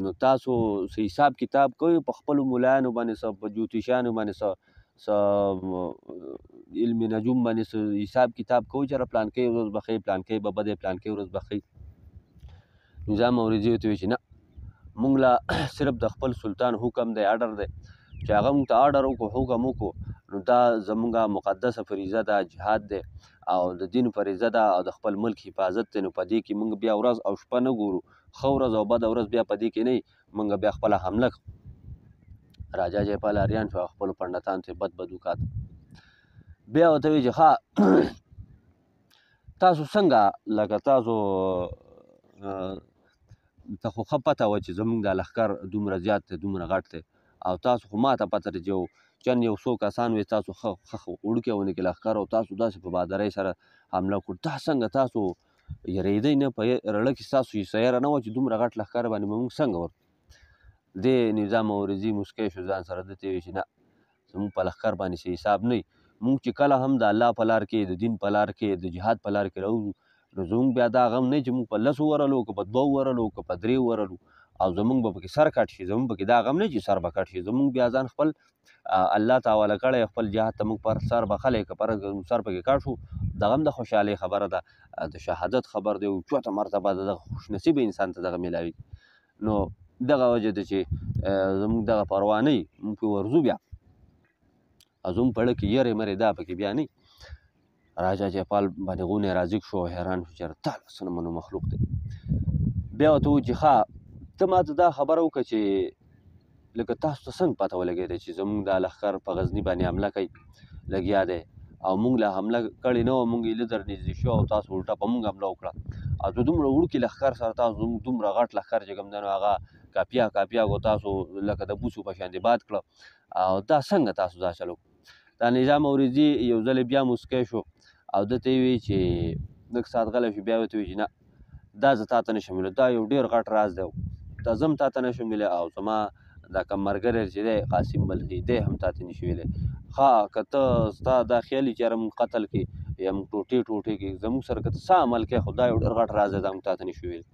نو تاسو څه حساب کتاب کوئ په خپلو ملایانو باندې، څه په جوتیشانو باندې، څه علم نجوم باندې څه حساب کتاب کوئ چې پلانکۍ ورځ به ښه وي، پلانکۍ به بده وي، پلانکۍ ورځ به ښه وي؟ نظام اورېدي ورته وویل چې نه، موږ لا صرف د خپل سلطان حکم دی، آرډر دی، چې هغه موږ ته آرډر وکړو، حکم وکړو، نو دا زموږ مقدسه فریضه ده، جهاد دی او د دین فریضه ده او د خپل ملک حفاظت دی. نو په دې کې موږ بیا ورځ او شپه نه ګورو، ښه ورځ او بده ورځ بیا په دې کې نه وي، موږ بیا خپله حمله کوو. راجا جیپال اریان شو، خپلو پنډتانو ته یې بد بد وکاته. بیا ورته ویې چې ښه تاسو څنګه لکه تاسو ته خو ښه پته وه چې زموږ دا لښکر دومره زیات دی، دومره غټ دی، او تاسو خو ما ته پته ده چې یو چند یو څو کسان وي، تاسو ښه ښه وړوکی غوندې لښکر او تاسو داسې په بادرۍ سره حمله وکړو، دا څنګه تاسو یریدئ نه؟ په رړه کې ستاسو هېڅ یره نه وه چې دومره غټ لښکر باندې به موږ څنګه ورتلو؟ دې نظام اورېزي موسکی شو ځان سره، ده ته یې ویل چې نه، زموږ په لښکر باندې څه حساب نه وي، موږ چې کله هم د الله په لار کې، د دین په لار کې، د جهاد په لار کې راوځو، نو زموږ بیا دا غم نه چې موږ په لسو ورلو، که په دوو ورلو، که په درې ورلو، او زموږ به پکې سر کټ شي، زموږ پکې دا غم نه چې سر به کټ شي، زموږ بیا ځان خپل الله ته حواله کړی، خپل جهاد ته موږ پر سر بخښلی، که پر سر پکې کټ شو، دغه هم د خوشحالۍ خبره ده، د شهادت خبر دی، او چوته مرتبه ده، دغه خوشنصیب انسان ته دغه میلاوي. نو دغه وجه ده چې زموږ دغه پروا نه وي، موږ پرې ورځو بیا، او زموږ په زړه کې یرې مرې دا پکې بیا نه وي. راجا جیپال باندې غونی راضي شو او حیران شو چې تا له څه نمونه مخلوق دی. بیا ورته وویل چې ښه ته ما ته دا خبره وکړه چې لکه تاسو ته څنګه پته ولګېده چې زموږ دا لښکر په غزني باندې حمله کوي لګیا دی، او موږ لا حمله کړې نه وه، موږ یې لږ در نږدې شو او تاسو الټه په موږ حمله وکړه، او د دومره وړوکي لښکر سره تاسو زموږ دومره غټ لښکر چې کوم دی نو هغه کاپیا کاپیا کو تاسو لکه د بوسو په شان دې باد کړه، او دا څنګه تاسو دا چلو؟ دا نظام اورېزي یو ځل بیا موسکی شو او ده ته یې وویل چې لږ ساعت غلی شو، بیا ورته وویل چې نه، دا زه تا ته نه شم ویلی، دا یو ډېر غټ راز دی، دا زه هم تا ته نه شم ویلی، او زما دا کوم ملګری چې دی قاسم بلخي دی هم تا ته نه شي ویلی. ښه که ته ستا دا خیال وي چې یاره موږ قتل کړي یا موږ ټوټې ټوټې کړي، زموږ سره که ته څه عمل کوې، خو دا یو ډېر غټ راز دی، دا موږ تا ته نه شو ویلی.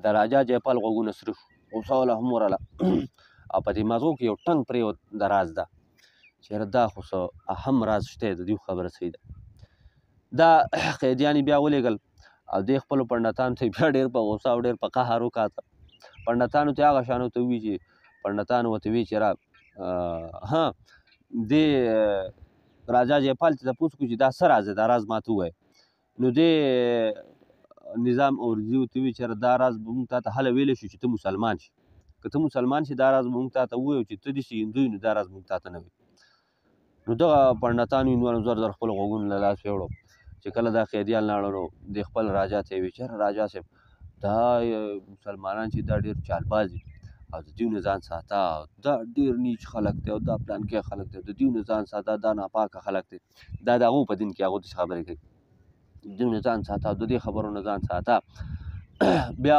د راجا جیپال غوږونه سره شو، غوسه وله هم ورله، او په دې مازغو کې یو ټنګ پرېوت د راز ده چې یاره دا خو څه اهم راز شته، د دې خبره صحیح ده. دا قیدیان یې بیا ولېږل او دې خپلو پنډتانو ته یې بیا ډېر په غوسه او ډېر په قهر وکاته. پنډتانو ته هغه شانو ته وویل چې پنډتانو ورته وویل چې را ها دې راجا جیپال ته تپوس وکړو چې دا څه راز دی، دا راز ما ته ووایه. نو دې نظام اورزي ورته وویل چې دا راز به موږ تا ته هله ویلی شو چې ته مسلمان شې، که ته مسلمان شې دا راز به موږ تا ته ووایو، چې ته داسې هندو یې نو دا راز موږ تا ته نه وایو. نو دغه پنډتانو هندوانو زر زر خپلو غوږونو له لاس ویوړو. چې کله دا قیدیان لاړل نو دې خپل راجا ته یې وویل چې راجا صاحب دا مسلمانان چې دا ډېر چالباز دي او د دوی نه ځان ساته، دا ډېر نیچ خلک دی او دا پلانکی خلک دی، د دوی نه ځان ساته، دا ناپاکه خلک دی، دا د هغو په دین کې هغو داسې خبرې کوي، دوی نه ځان ساته، د دې خبرو نه ځان ساته. بیا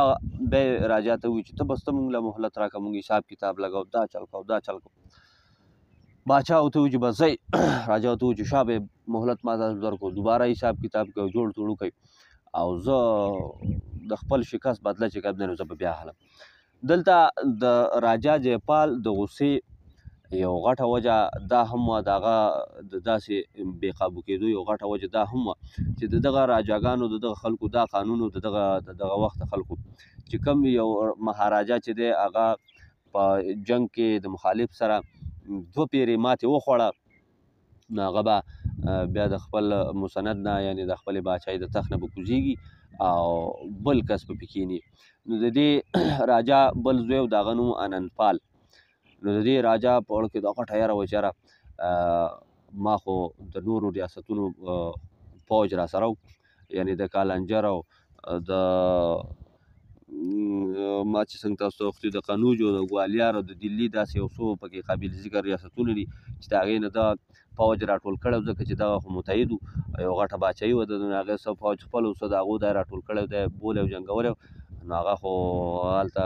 به راجا ته وویل چې ته بس ته موږ له مهلت راکړه، موږ حساب کتاب لګاو، دا چل کوو دا چل کوو. باچا ورته وویل چې بس ځئ. راجا ورته وویل چې شابه مهلت ما تاسو درکړو، دوباره حساب کتاب کوي، جوړ توړ وکړئ، او زه د خپل شکست بدله چې کوم دی نو زه به بیا اخلم. دلته د راجا جیپال د غصې یو غټه وجه دا هم وه، د هغه د داسې بې قابو کېدو یو غټه وجه دا هم وه چې د دغه راجاګانو، د دغه خلکو دا قانون و، د دغه وخت خلکو چې کوم یو مهاراجا چې دی هغه په جنګ کې د مخالف سره دوه پیرې ماتې وخوړه، نو هغه به بیا د خپل مسند نه، یعنې د خپلې باچایي د تخت نه به کوزیږي او بل کس به پې کښېني. نو د دې راجا بل زوی و، د هغه نوم انندپال. نو د دې راجا په اړه کې دا غټه یره وه چې یاره ما خو د نورو ریاستونو فوج را سره و، یعنې د کالنجر او د ما چې څنګه تاسو ته وختي د قنوج او د ګوالیار او د دلي داسې یو څو پکې قابل ذکر ریاستونه دي چې د هغې نه دا فوج راټول کړی، ځکه چې دغه خو متحد و، یو غټه باچایي وه، د هغې څه فوج خپل و، څه د هغو دی راټول کړی دی، بولی او جنګولی. نو هغه خو هلته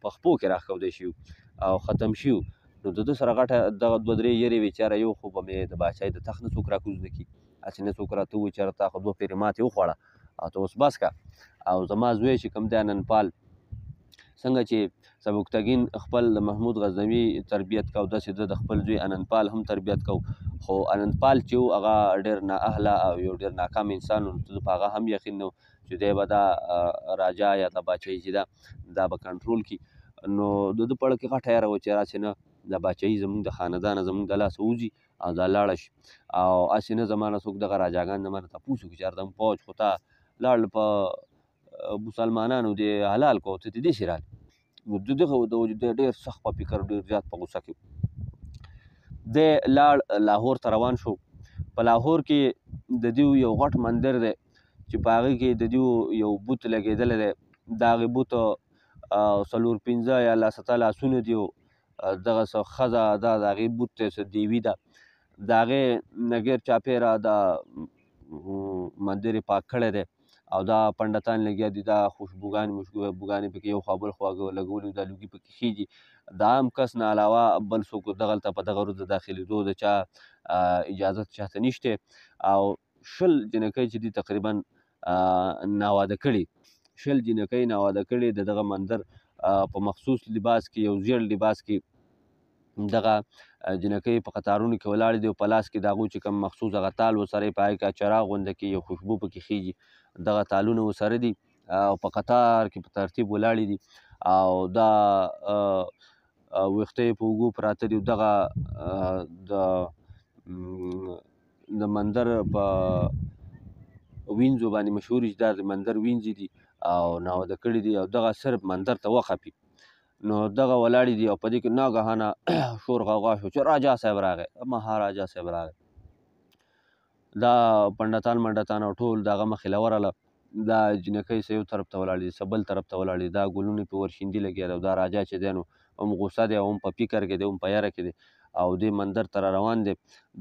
په خپو کې راښکودی شي او ختم شي. نو د ده سره غټه دغه دوه درې یرې وې چې یاره یو خو به مې د باچایي د تخت نه څوک راکوز نه کړي، هسې نه څوک راته ووایي چې یاره تا خو دوه پېرې ماتې وخوړه او ته اوس بس که. او زما زوی چې کوم دی انندپال، څنګه چې سبکتګین خپل د محمود غزنوي تربیت کو، داسې ده د خپل زوی انندپال هم تربیت کو. خو انندپال چې و هغه ډېر نااهله او یو ډېر ناکام انسان و، نو په هغه هم یقین نه و چې دی به دا راجا یا دا باچایي چې ده دا به کنټرول کړي. نو د ده په اړه کې غټه یره وه چې هسې نه دا باچایي زموږ د خاندانه زموږ د لاسه وځي او دا لاړه شي، او هسې نه زما نه څوک دغه راجاګان زما نه تپوس وکړي چې یاره زموږ فوج خو تا لاړ په مسلمانانو دې حلال کړو، ته دې داسې راغلې. نو د دغه د وجې دی ډېر سخت په فکر، ډېر زیات په غوسه کې و. دی لاړ لاهور ته روان شو. په لاهور کې د دیو یو غټ مندر دی چې په هغې کې د دیو یو بوت لګېدلی دی. د هغې بوت څلور پنځه یا لس اته لاسونه دي، دغه څه ښځه ده، د هغې بوت دی، څه دیوي ده. د هغې نه ګیر چاپېره دا مندر یې پاک کړی دی او دا پنډتان لګیا دي، دا خوشبوګانې مشکوګانې پکې یو خوا بل خوا لګولي، دا لوګي پکې خېږي. د عام کس نه علاوه بل څوک دغلته په دغه ورځ د داخلېدو د چا اجازت چاته نشته. او 20 جینکۍ چې دي تقریبا ناواده کړي، 20 جینکۍ ناواده کړي د دغه مندر په مخصوص لباس کې، یو زیړ لباس کې دغه جینکۍ په قطارونو کې ولاړې دي او په لاس کې د هغو چې کوم مخصوص هغه تال ورسره یې په هغې کې چراغ غونده کې یو خوشبو پکې خېږي، دغه تالونه ورسره دي او په قطار کې په ترتیب ولاړې دي. او دا ویښته یې په اوږو پراته دي. دغه د مندر په وینځو باندې مشهور چې دا د مندر وینځې دي او ناوده کړي دي او دغه صرف مندر ته وخپي. نو دغه ولاړې دي او په دې کې ناګهانه شور غوغا شو چې راجا صاحب راغی، مهاراجا صاحب راغی. دا پنډتان منډتان او ټول د هغه مخې له ورغله. دا جینکۍ څه یو طرف ته ولاړې دي، څه بل طرف ته ولاړې دي، دا ګلونه پې ورشیندي لګیا دی. او دا راجا چې دی نو هم غوسه دی او هم په فکر کې دی، هم په یره کې دی او دې مندر ته را روان دی.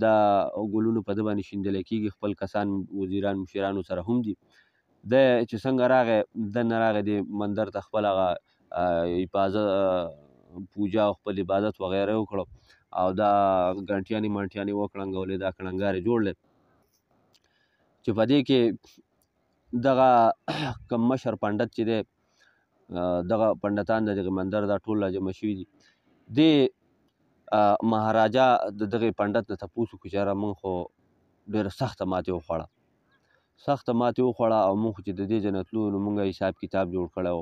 دا ګلونه په ده باندې شیندلی کېږي، خپل کسان وزیران مشیرانو سره هم دي. دی چې څنګه راغی دننه راغی دې مندر ته، خپل هغه حفاظت پوجا او خپل عبادت وغیره یې وکړو او دا ګنټیانې منټیانې وکړنګولې، دا کړنګارې جوړ چې په دې کې دغه کوم مشر پنډت چې دی، دغه پنډتان د دغه مندر دا ټول راجمع شوي دي. دې مهاراجا د دغې پنډت نه تپوس وکړو چې یاره موږ خو ډېره سخته ماتې وخوړه، سخته ماتې وخوړه او موږ خو چې د دې ځای نه تلو نو موږ حساب کتاب جوړ کړی و،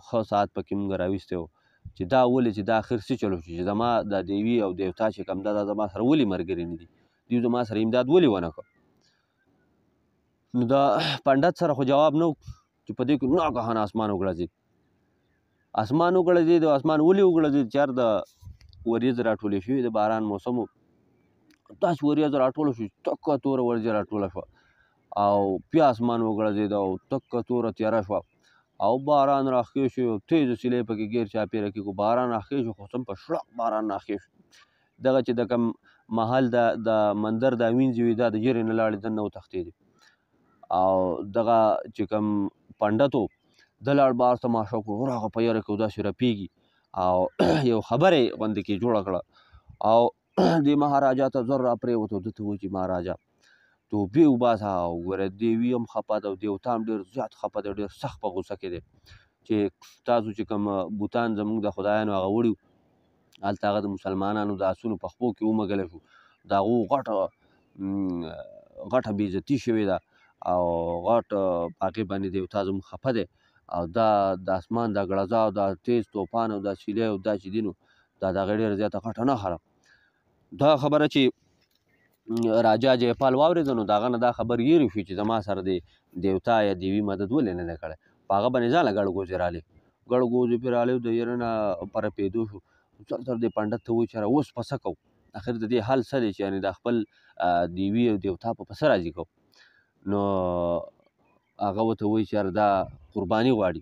ښه ساعت پکې موږ راویستی و چې دا ولې چې دا اخر څه چلو شو چې زما دا دیوي او دیوتا چې کوم ده دا زما سره ولې ملګري نه دي، دوی زما سره امداد ولې ونه کړ. نو د پنډت سره خو جواب نه و چې په دې کې ناګهانه اسمان وګړځېد، اسمان وګړځېد. او اسمان ولې وګړځېد؟ چېرې د وریځ راټولې شوې، د باران موسم و، داسې وریځ راټوله شو تکه توره وریځ راټوله شوه او بیا اسمان وګړځېد او تکه توره تیاره شوه او باران راښکې شو، تېزه سیلۍ پکې ګیر چاپېره کېږو، باران راښکې شو، خو سم په شړق باران راښکې شو. دغه چې د کوم محل د مندر دا وینځې وې دا د ژرې نه لاړې دننه وتښتېدې. او دغه چې کوم پنډت و ده لاړ بهر تماشه وکړه، راغه په یره کې داسې رپېږي او یو خبره یې غوندې کې جوړه کړه او دې مهاراجا ته زر راپرېوتو. ده ته وایي چې مهاراجا توبې وباسه او ګوره دیوي هم خفه ده او دیوتا هم ډېر زیات خفه دی، ډېر سخت په غوسه کې دی چې تاسو چې کوم بوتان زموږ د خدایانو هغه وړي هلته هغه د مسلمانانو د آسونو په خپو کې ومږلی شو. د هغو غټه غټه بې عزتي شوې ده او غټ په هغې باندې دیوتا زموږ خفه دی او دا د اسمان دا ګړزا او دا تیز توپان او دا سیلۍ او دا چې دي نو دا د هغې ډېره زیاته غټه نښه ده. دا خبره چې راجا جیپال واورېده نو د هغه نه دا خبر یېرې شو چې زما سره د دیوتا یا دیوي مدد ولې نه دی کړی. په هغه باندې ځانله ګړګوزې رالې، ګړګوزې پرې رالې د یېرې نه په رپېدو شو. سر سر دې پنډت ته ووایي چې یاره اوس په څه کوو، اخر د دې حل څه دی چې یعنې دا خپل دیوي او دیوتا په څه راضي کوو. نو هغه ورته وایي چې یاره دا قرباني غواړي.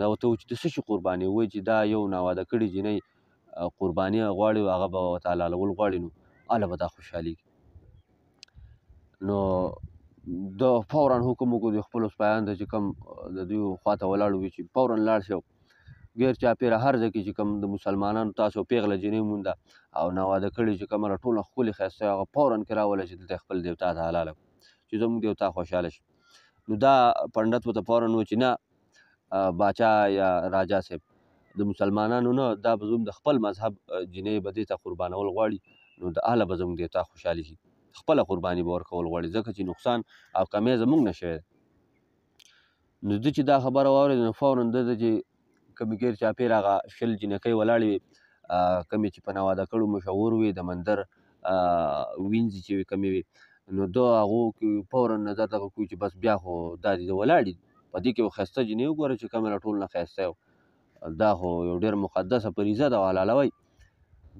دا ورته وایي چې د څه شي قرباني؟ وایي چې دا یو ناواده کړې جینۍ قرباني غواړي او هغه به ورته حلالول غواړي، نو هله به دا خوشحالېږي. نو ده فورا حکم وکړو د خپلو سپایانو ته چې کوم د دوی خواته ولاړ وي چې فورا لاړ شي ګیر چاپېره هر ځای کې چې کوم د مسلمانانو تاسو پېغله جینۍ مونده او ناواده کړې چې کومه ټوله ښکلې ښایسته هغه فورا کې راوله چې دلته خپل دیوتا ته حلاله کړو چې زموږ دیوتا خوشحاله شي. نو دا پنډت ورته فورا وویل چې نه باچا یا راجا صاحب د مسلمانانو نه، دا به زموږ د خپل مذهب جینۍ به دې ته قربانول غواړي، نو د اهله به زموږ دیوتا خوشحالي شي، خپله قرباني به ورکول غواړي، ځکه چې نقصان او کمی زموږ نه شوی دی. نو ده چې دا خبره واورېده نو فورا ده ته چې کومې ګیر چاپېره هغه 20 جینکۍ ولاړې وې، کومې چې په ناواده کړو مشهور وې، د مندر وینځي چې وې کومې وې، نو ده هغو کې فورا نظر دغه کړو چې بس بیا خو دا دې ولاړې دي، په دې کې یو ښایسته جینۍ وګوره چې کومه له ټولو نه ښایسته یو، دا خو یو ډېر مقدسه فریضه ده او حلالوي.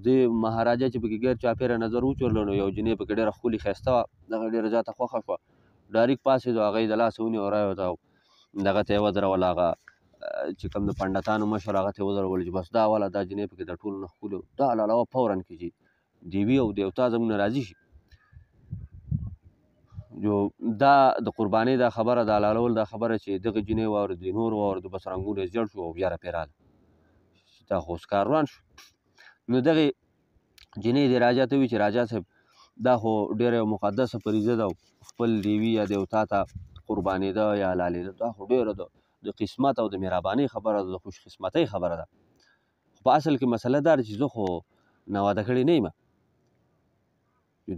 دې مهاراجا چې پکې ګیر چاپېره نظر وچورلو نو یو جینۍ پکې ډېره ښکلې ښایسته وه، دغه ډېره زیاته خوښه شوه، ډایرک پاڅېدو هغه یې د لاسه ونیوه راوته دغه ته یې ودروله، هغه چې کوم د پنډتانو مشر هغه ته یې ودرول چې بس دا والا دا جینۍ پکې د ټولو نه ښکلې دا حلالوه فورا کې چې دیوي او دیوتا زموږ نه راضي شي. جو دا د قربانۍ دا خبره د حلالول دا خبره چې دغه جینۍ واورېدې نور واورېدو بس رنګونه یې زیړ شو او بیا راپې راغله چې دا خو اوس کار روان شو. نو دغې جینۍ دې راجا ته وویل چې راجا صاحب دا خو ډېره یو مقدسه فریضه ده او خپل دیوي یا دیوتا ته قربانېده یا حلالېده دا خو ډېره د قسمت او د مهربانۍ خبره ده، د خوش قسمتۍ خبره ده، خو په اصل کې مسله دا ده چې زه خو ناواده کړې نه یم.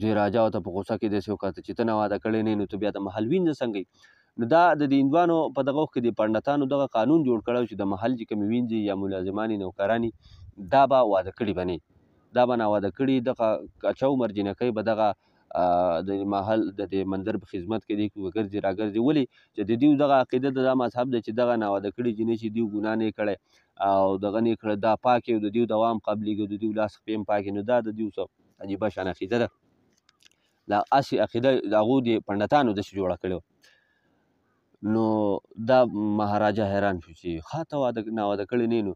دې راجا ورته په غوسه کې داسې وکتل چې ته ناواده کړې نه یې نو ته بیا د محل وینځه څنګه یې؟ نو دا د دې هندوانو په دغه وخت کې د پنډتانو دغه قانون جوړ کړی چې د محل چې کومې وینځې یا ملازمانې نوکرانې دا به واده کړي به نه، دا به ناواده کړي، دغه کچه عمر جینکۍ به دغه د محل د دې مندر په خدمت کې دی ګرځي راګرځي. ولې چې د دوی دغه عقیده د دا مذهب دی چې دغه ناواده کړي جینۍ چې دوی ګناه نه کړی او دغه نه کړی دا پاکې او د دوی دوام قبلېږي د دوی لاس خپې هم پاکې، نو دا د دوی څه عجیبه شان عقیده ده. دا هسې عقیده د هغو د پنډتانو داسې جوړه کړې وه. نو دا مهاراجا حیران شو چې ښه ته واده ناواده کړې نه نو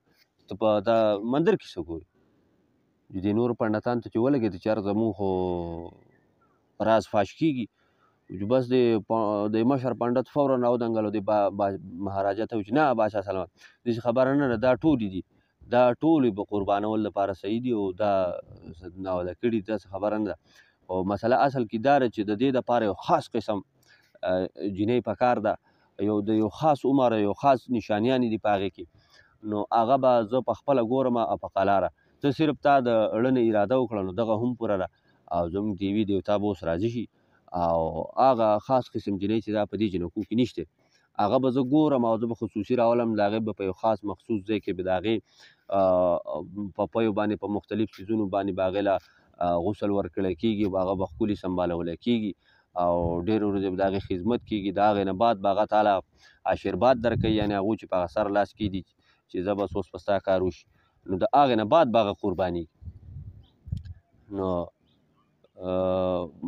ته په دا مندر کې څه ګورې؟ د دې نورو پنډتانو ته چې ولګېده چې یاره زموږ خو راز فاش کېږي، چې بس د مشر پنډت فورا راودانګل او د مهاراجا ته وویل چې نه باچا سلامت داسې خبره نه ده، دا ټولې دي، دا ټولې به قربانول لپاره صحیح دي او دا ناواده کړي داسې خبره نه ده. خو مسله اصل کې دا ده چې د دې دپاره یو خاص قسم جینۍ پکار ده، یو د یو خاص عمر یو خاص نشانیانې دي په هغې کې، نو هغه به زه په خپله ګورم او په قلاره ته صرف تا د ړنې اراده وکړه نو دغه هم پوره ده او زموږ دیوي دیوتا به اوس راضي شي او هغه خاص قسم جینۍ چې دا په دې جینکو کې نشته هغه به زه ګورم او زه به خصوصي راولم، د هغې به په یو خاص مخصوص ځای کې به د هغې په پیو باندې په مختلف څیزونو باندې به هغې له غسل ورکړی کېږي، هغه به ښکلي سمبالولی کېږي او ډېرې ورځې به د هغې خدمت کېږي، د هغې نه بعد به هغه تعالی آشیرباد درکوي، یعنې هغو چې په هغه سر لاس کېږدي چې زه بس اوس په ستا کار وشي، نو د هغې نه بعد به هغه قرباني. نو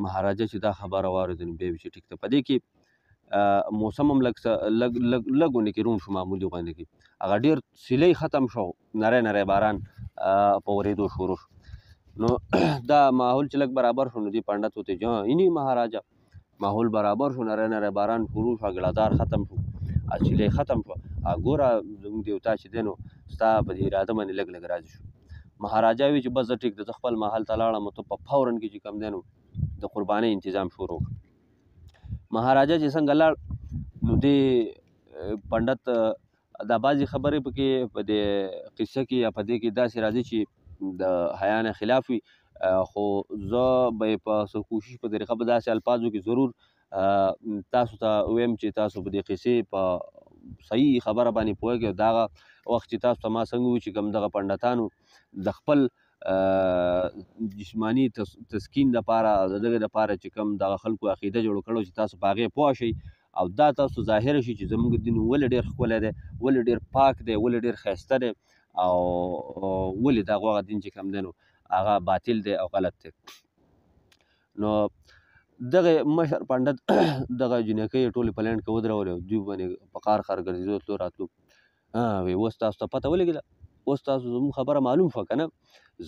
مهاراجا چې دا خبره واورېده نو بیا یې چې ټیک ده. په دې کې موسم هم لږ څه لږ لږ لږ غوندې کې روڼ شو، معمولي غوندې کې هغه ډېر سیلۍ ختم شو، نری نری باران په ورېدو شروع شو. نو دا ماحول چې لږ برابر شو نو دې پنډت ورته وویل چې اینی مهاراجا ماحول برابر شو، نری نری باران شروع شو، ګړدار ختم شو، سیلۍ ختم شوه، ګوره زموږ دیوتا چې دی نو ستا په دې اراده باندې لږ لږ راضي شو. مهاراجا وی چې بس زه ټیک ده، زه خپل محل ته لاړم او ته په فورا کې چې کوم دی نو د قربانۍ انتظام شروع کړ. مهاراجا چې څنګه لاړ نو دې پنډت دا بعضې خبرې پکې په دې قصه کې یا په دې کې داسې راځي چې د حیا نه خلاف وي، خو زه به یې په څه کوشش په طریقه به داسې الفاظو کې ضرور تاسو ته ویم چې تاسو په دې قصې په صحیح خبره باندې پوهېږئ. او دغه وخت چې تاسو ته ما څنګه وویل چې کوم دغه پنډتانو د خپل جسماني تسکین دپاره د دغې دپاره چې کوم دغه خلکو عقیده جوړه کړو چې تاسو په هغې پوه شئ او دا تاسو ظاهر شي چې زموږ دین ولې ډېر ښکلی دی، ولې ډېر پاک دی، ولې ډېر ښایسته دی، او ولې دا غوغه دین چې کوم دی نو هغه باطل دی او غلط دی. نو دغه مشر پنډت دغه جینکۍ یې ټولې په لینډ کې ودرولې او دوی باندې په قار قار ګرځېدو تلو راتلو. وی اوس تاسو ته پته ولګېده، اوس تاسو زموږ خبره معلوم شوه که نه؟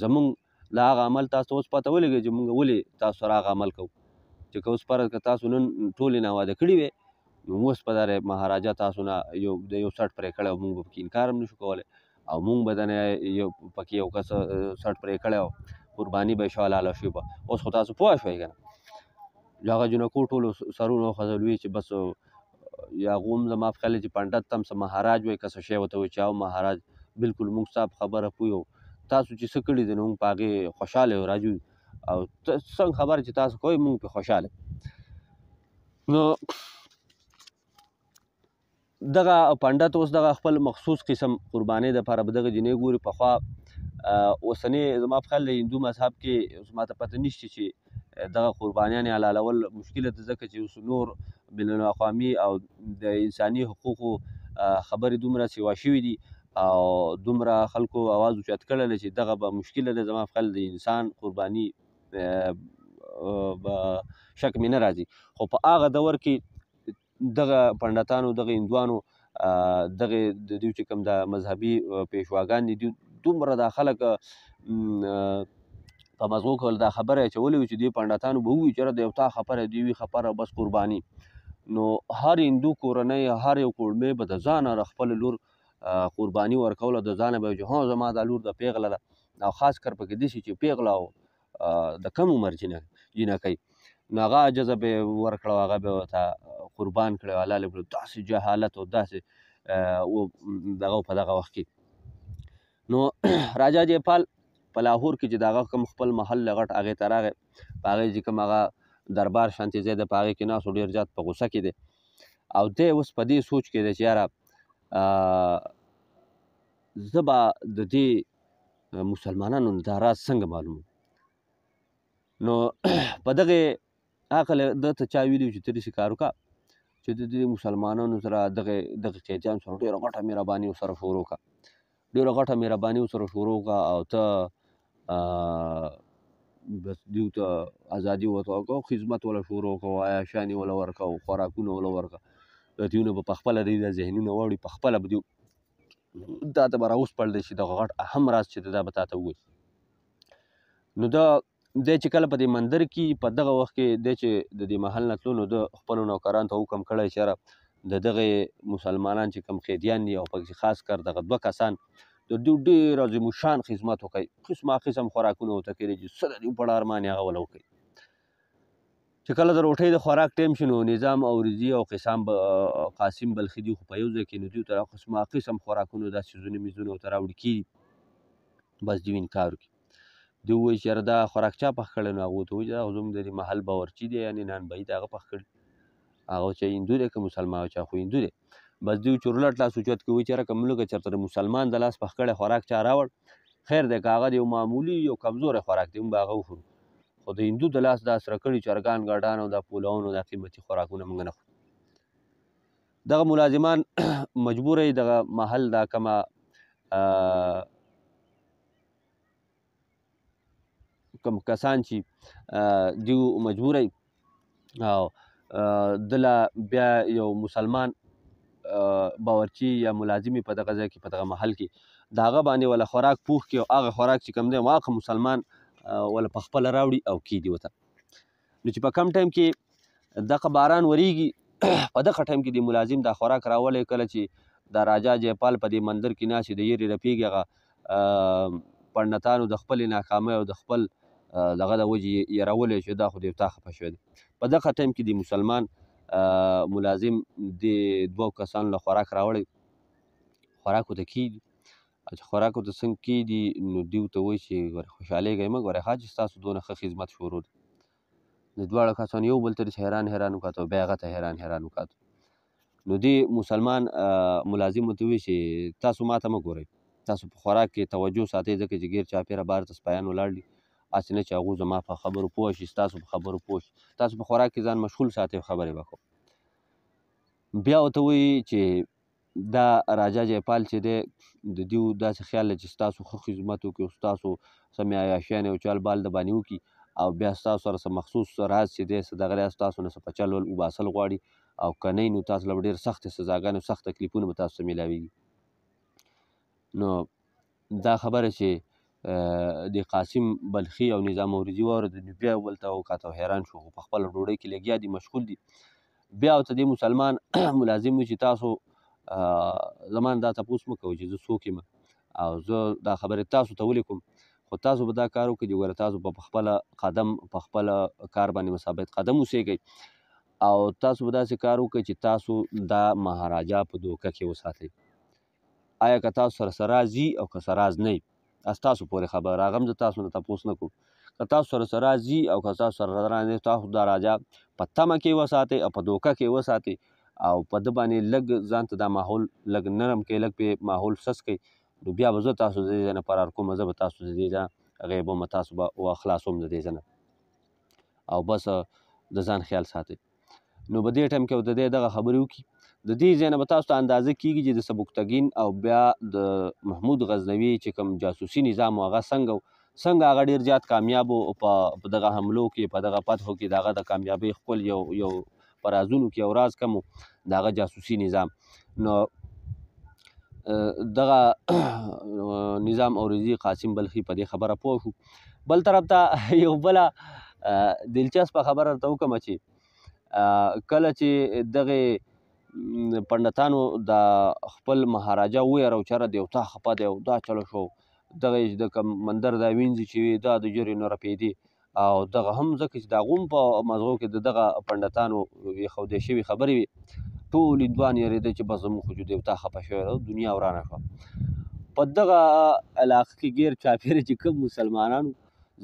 زموږ له هغه عمل تاسو ته اوس پته ولګېده چې موږ ولې تاسو سره هغه عمل کوو، چې که اوس فرض که تاسو نن ټولې ناواده کړي وی نو اوس به دغه مهاراجا تاسو نه یو د یو څټ پرې کړی او موږ به پکې انکار هم نشو کولی، او موږ به دنه یو پکې یو کس څټ پرې کړی او قرباني به یې شوه حلاله شوې به. اوس خو تاسو پوه شوئ که نه؟ هغه جینکو ټولو سرونه وخوځول، وی چې بس یا هغه هم زما په خیال چې پنډت ته هم څه مهاراج وایي که څه شی ورته وایي چې او مهاراج بلکل موږ ستا په خبره پوه یو، تاسو چې څه کړي دي نو موږ په هغې خوشحاله یو راجو، او څنګه خبره چې تاسو کوئ موږ پرې خوشحاله. نو دغه پنډت اوس دغه خپل مخصوص قسم قربانۍ دپاره به دغه جینۍ ګوري. پخوا اوسنی زما په خیال د هندو مذهب کې اوس ماته پته نشته چې دغه قربانیان یې حلالول مشکله ده، ځکه چې اوس نور بین الاقوامي او د انساني حقوقو خبرې دومره سیوا شوي دي او دومره خلکو اواز اوچت کړی دی چې دغه به مشکله ده. زما په خیال د انسان قرباني به شک مې نه راځي، خو په هغه دور کې دغه پنډتانو دغه هندوانو دغه د دوی چې کوم د مذهبي پیشواګان دي دوی دومره دا خلک په مزغو کول دا خبره یې اچولې وي چې دوی پنډتانو به ووایي چېرې د یو تا خبره دی وي خبره بس قرباني. نو هر هندو کورنۍ هر یو کورمې به د ځانه د خپل لور قرباني ورکوله، د ځانه به یې چې ها زما دا لور د پیغله ده، او خاص کر پکې داسې چې پیغله او د کم عمر جینکۍ نو هغه اجازه به یې ورکړه او هغه به یې ورته قربان کړی او حلال یې کړو. داسې جهالت او داسې دغه په دغه وخت کې. نو راجا جیپال په لاهور کې چې د هغه کوم خپل محل له غټ هغې ته راغی، په هغې چې کوم هغه دربار شانتې ځای دی په هغې کې ناست و، ډېر زیات په غوسه کې دی، او دی اوس په دې سوچ کې دی چې یاره زه به د دې مسلمانانو دا راز څنګه معلوم. نو په دغې عقل ده ته چا ویلي چې ته داسې کار وکړه چې د دې مسلمانانو سره دغه دغه قیدیان سره ډېره غټه مهرباني ورسره شروع کړه، ډېره غټه مهرباني ورسره شروع کړه، او ته بس دیو ته ازادي ورته ورکړه، خدمت وله شروع کړه، عیاشانې وله ورکړه، خوراکونه وله ورکړه، د دیو نه به پخپله دوی دا ذهنونه واوړي، پخپله به دیو تا ته به راوسپړلی شي دغه غټ اهم راز چې دی دا به تا ته ووایي. نو دا دی چې کله په دې مندر کې په دغه وخت کې دی چې د دې محل نه تلو، نو ده خپلو نوکرانو ته حکم کړی چې یاره د دغې مسلمانان چې کوم قیدیان دي او پکې خاص کر دغه دوه کسان د دوی ډېر عظیم الشان خدمت وکړي، قسمه قسم خوراکونه ورته کوي چې څه د دوی په ارمان یې هغه وله وکړي. چې کله د روټۍ د خوراک ټایم شي نو نظام او رضي او قسام قاسم بلخي دي خو په یو ځای کې، نو دوی ته قسمه قسم خوراکونه داسې څیزونه میزونه ورته راوړي کېږي، بس دوی انکار وکړي. دوی ووایي چې یاره دا خوراک چا پخ کړی؟ نو هغه ورته ووایي چې دا خو زموږ د دې محل باورچي دی، یعنې نانبایي د هغه پخ کړي، هغه چې هندو دی که مسلمان؟ چا خو هندو دی. بس دوی چورلټ لاس اوچت کړي، وایي چې یاره که موږ چېرته د مسلمان د لاس پخ کړی خوراک چا راوړ، خیر دی که هغه د یو معمولي یو کمزوری خوراک دی موږ به هغه وخورو، خو د هندو د لاس دا سره کړي چرګان ګډان او دا پولاونه دا قیمتي خوراکونه موږ نه خورو. دغه ملازمان مجبوره یې دغه محل دا کومه کوم کسان چې دیو مجبوره یې او دله بیا یو مسلمان باورچي یا ملازم په دغه ځای کې په دغه محل کې د هغه باندې وله خوراک پوخ کړي او هغه خوراک چې کوم دی هغه مسلمان وله په خپله راوړي او کیږدي ورته. نو چې په کم ټایم کې دغه باران وریږي په دغه ټایم کې د ملازم دا خوراک راولی، کله چې دا راجا جیپال په دې مندر کې ناست د یرې رپېږي، هغه پنډتانو د خپلې ناکامۍ او د خپل دغه د وجې یرولی چې دا خو دیوتا خفه شوی دی. په دغه ټایم کې د مسلمان ملازم د دوو کسانو له خوراک راوړی، خوراک ورته کیږي. چې خوراک ورته څنګه کېږدي، نو دیو ته وایي چې ګورې خوشحالېږئ مه، ګورې ښه چې ستاسو دونه ښه خدمت شروع دی. د دواړو کسانو یو بل ته داسې حیران حیران وکتو، بیا هغه ته حیران حیران وکتو. نو دې مسلمان ملازم ورته وویل چې تاسو ماته مه ګورئ، تاسو په خوراک کې توجه ساتئ، ځکه چې ګیر چاپېره بهر ته سپایان ولاړ دي، هسې نه چې هغو زما په خبرو پوه شي، ستاسو په خبرو پوه شي، تاسو په خوراک کې ځان مشغول ساتئ، خبرې به کوم. بیا ورته وایي چې دا راجا جیپال چې دی د دیو داسې خیال دی چې ستاسو ښه خدمت وکړي او ستاسو سمې عیاشیانې او چال بال د باندې وکړي، او بیا ستاسو سره څه مخصوص راز چې دی څه دغه راز تاسو نه څه په چل ول وباسل غواړي، او که نه نو تاسو له به ډېر سختې سزاګانې او سخت تکلیفونه به تاسو ته میلاویږي. نو دا خبره چې د قاسم بلخي او نظام اورېزي واورېده، نو بیا یو بل ته وکاته او حیران شو، خو په خپله ډوډۍ کې لګیا دي، مشغول دي. بیا ورته دې مسلمان ملازم وي چې تاسو زما نه دا تپوس مه کوئ چې زه څوک یم او زه دا خبرې تاسو ته ولې کوم، خو تاسو به دا کار وکړئ چې ګوره تاسو به په خپله قدم په خپله کار باندې مثابت قدم اوسېږئ، او تاسو به داسې کار وکړئ چې تاسو دا مهاراجا په دوکه کې وساتئ. آیا که تاسو سره څه راز وي او که څه راز نه وي، ستاسو پورې خبره، هغه هم زه تاسو نه تپوس نه کوم. که تاسو سره څه راز وي او که تاسو سره راز نه وي، تاسو دا راجا په تمه کې وساتئ او په دوکه کې وساتئ، او په ده باندې لږ ځان ته دا ماحول لږ نرم کړئ، لږ پې ماحول سس کړئ، نو بیا به زه تاسو د دې ځای نه فرار کوم، زه به تاسو د دې ځای نه غیبوم، تاسو به خلاصوم د دې ځای نه، او بس د ځان خیال ساتئ. نو په دې ټایم کې د دې دغه خبرې وکړي. د دې ځای نه به تاسو ته اندازه کېږي چې د سبکتګین او بیا د محمود غزنوي چې کوم جاسوسي نظام و هغه څنګه و، څنګه هغه ډېر زیات کامیاب و په دغه حملو کې، په دغه فتحو کې، د هغه د کامیابۍ خپل یو یو په رازونو کې یو راز کم و، د هغه جاسوسي نظام. نو دغه نظام اورېزي قاسم بلخي په دې خبره پوه شو. بل طرف ته یو بله دلچسپه خبره درته وکړم چې کله چې دغې پنډتانو د خپل مهاراجا ویره او چېرې دیوتا خفه دی او دا چلو شو، دغه یې د کوم مندر دا وینځي چې وي دا د ژرې نه رپېدې، او دغه هم ځکه چې د هغو هم په مزغو کې د دغه پنډتانو ایښودې شوې خبرې وې، ټول هندوان یېرېده چې بس زموږ خو چې دیوتا خفه شوی دی، دنیا ورانه شوه. په دغه علاقه کې ګیر چاپېره چې کوم مسلمانانو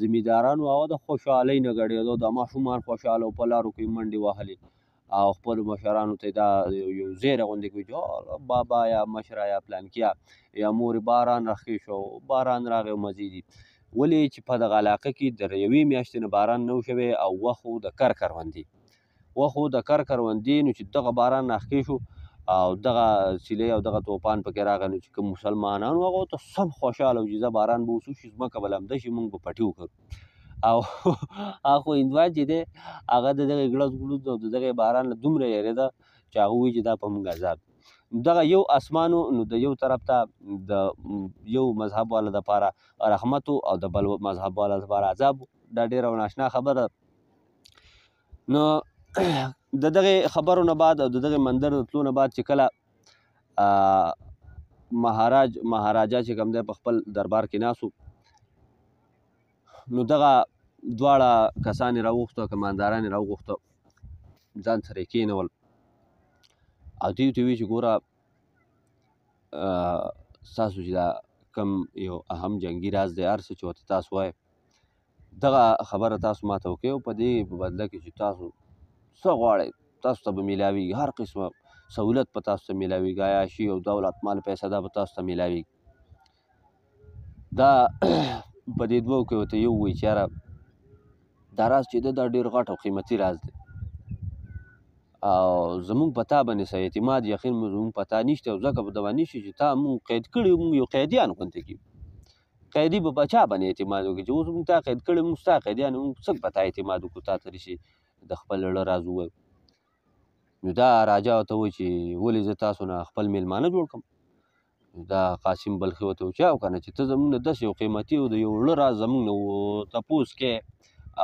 زمیندارانو هغه د خوشحالۍ نه ګډېدو، دا ماشومان خوشحاله او په لارو کې منډې وهلې او خپلو مشرانو ته دا یو زیری غوندې کوي چې بابا یا مشره یا پلانکیا یا مورې باران راښکې شو، باران راغی او مزې دي. ولې چې په دغه علاقه کې د یوې میاشتې نه باران نه و شوی او وخت و د کر کروندې، وخت و د کر کروندې، نو چې دغه باران راښکې شو او دغه سیلۍ او دغه توپان پکې راغی، نو چې کوم مسلمانان وو هغه ورته سم خوشحاله وو چې ځه باران به اوس وشي، ځمکه به لمده شي، موږ به پټي وکړو. او هغه خو هندوان چې دی هغه د دغې ګړز ګړوز او د دغې باران له دومره یېرېده چې هغه وایي چې دا په موږ عذاب. دغه یو اسمان و، نو د یو طرف ته د یو مذهب والا دپاره رحمت و او د بل مذهب والا دپاره عذاب و. دا ډېره ناشنا خبره ده. نو د دغې خبرو نه بعد او د دغې مندر د تلو نه بعد چې کله مهاراجا چې کوم دی په خپل دربار کې ناست و، نو دغه دواړه کسان یې راوغوښته، کمانداران یې راوغوښته، ځان سره یې کښېنول او دوی ورته وویل چې ګوره ستاسو چې دا کوم یو اهم جنګي راز دی، هر څه چې ورته تاسو وایئ دغه خبره تاسو ماته وکړئ، او په دې په بدله کې چې تاسو څه غواړئ تاسو ته به میلاویږي، هر قسمه سهولت به تاسو ته میلاویږي، عیاشي او دولت مال پیسه دا به تاسو ته میلاویږي. دا په دې دوو کې ورته یو وایي چې یاره دا راز چې دی دا ډېر غټ او قیمتي راز دی، او زموږ په تا باندې څه اعتماد یقین زموږ په تا نشته، او ځکه به د باندې نشي چې تا موږ قید کړي، موږ یو قیدیان غوندې کړي. قیدي به په چا باندې اعتماد وکړي چې اوس موږ تا قید کړي، موږ ستا قیدیان، موږ څنګه په تا اعتماد وکړو، تا ته شي د خپل زړه راز ووایو. نو دا راجا ورته وایي چې ولې زه تاسو نه خپل مېلمانه جوړ کړم؟ دا قاسم بلخي ورته وایي چې او که نه چې ته زموږ نه داسې یو قیمتي او د یو زړه راز زموږ نه تپوس کې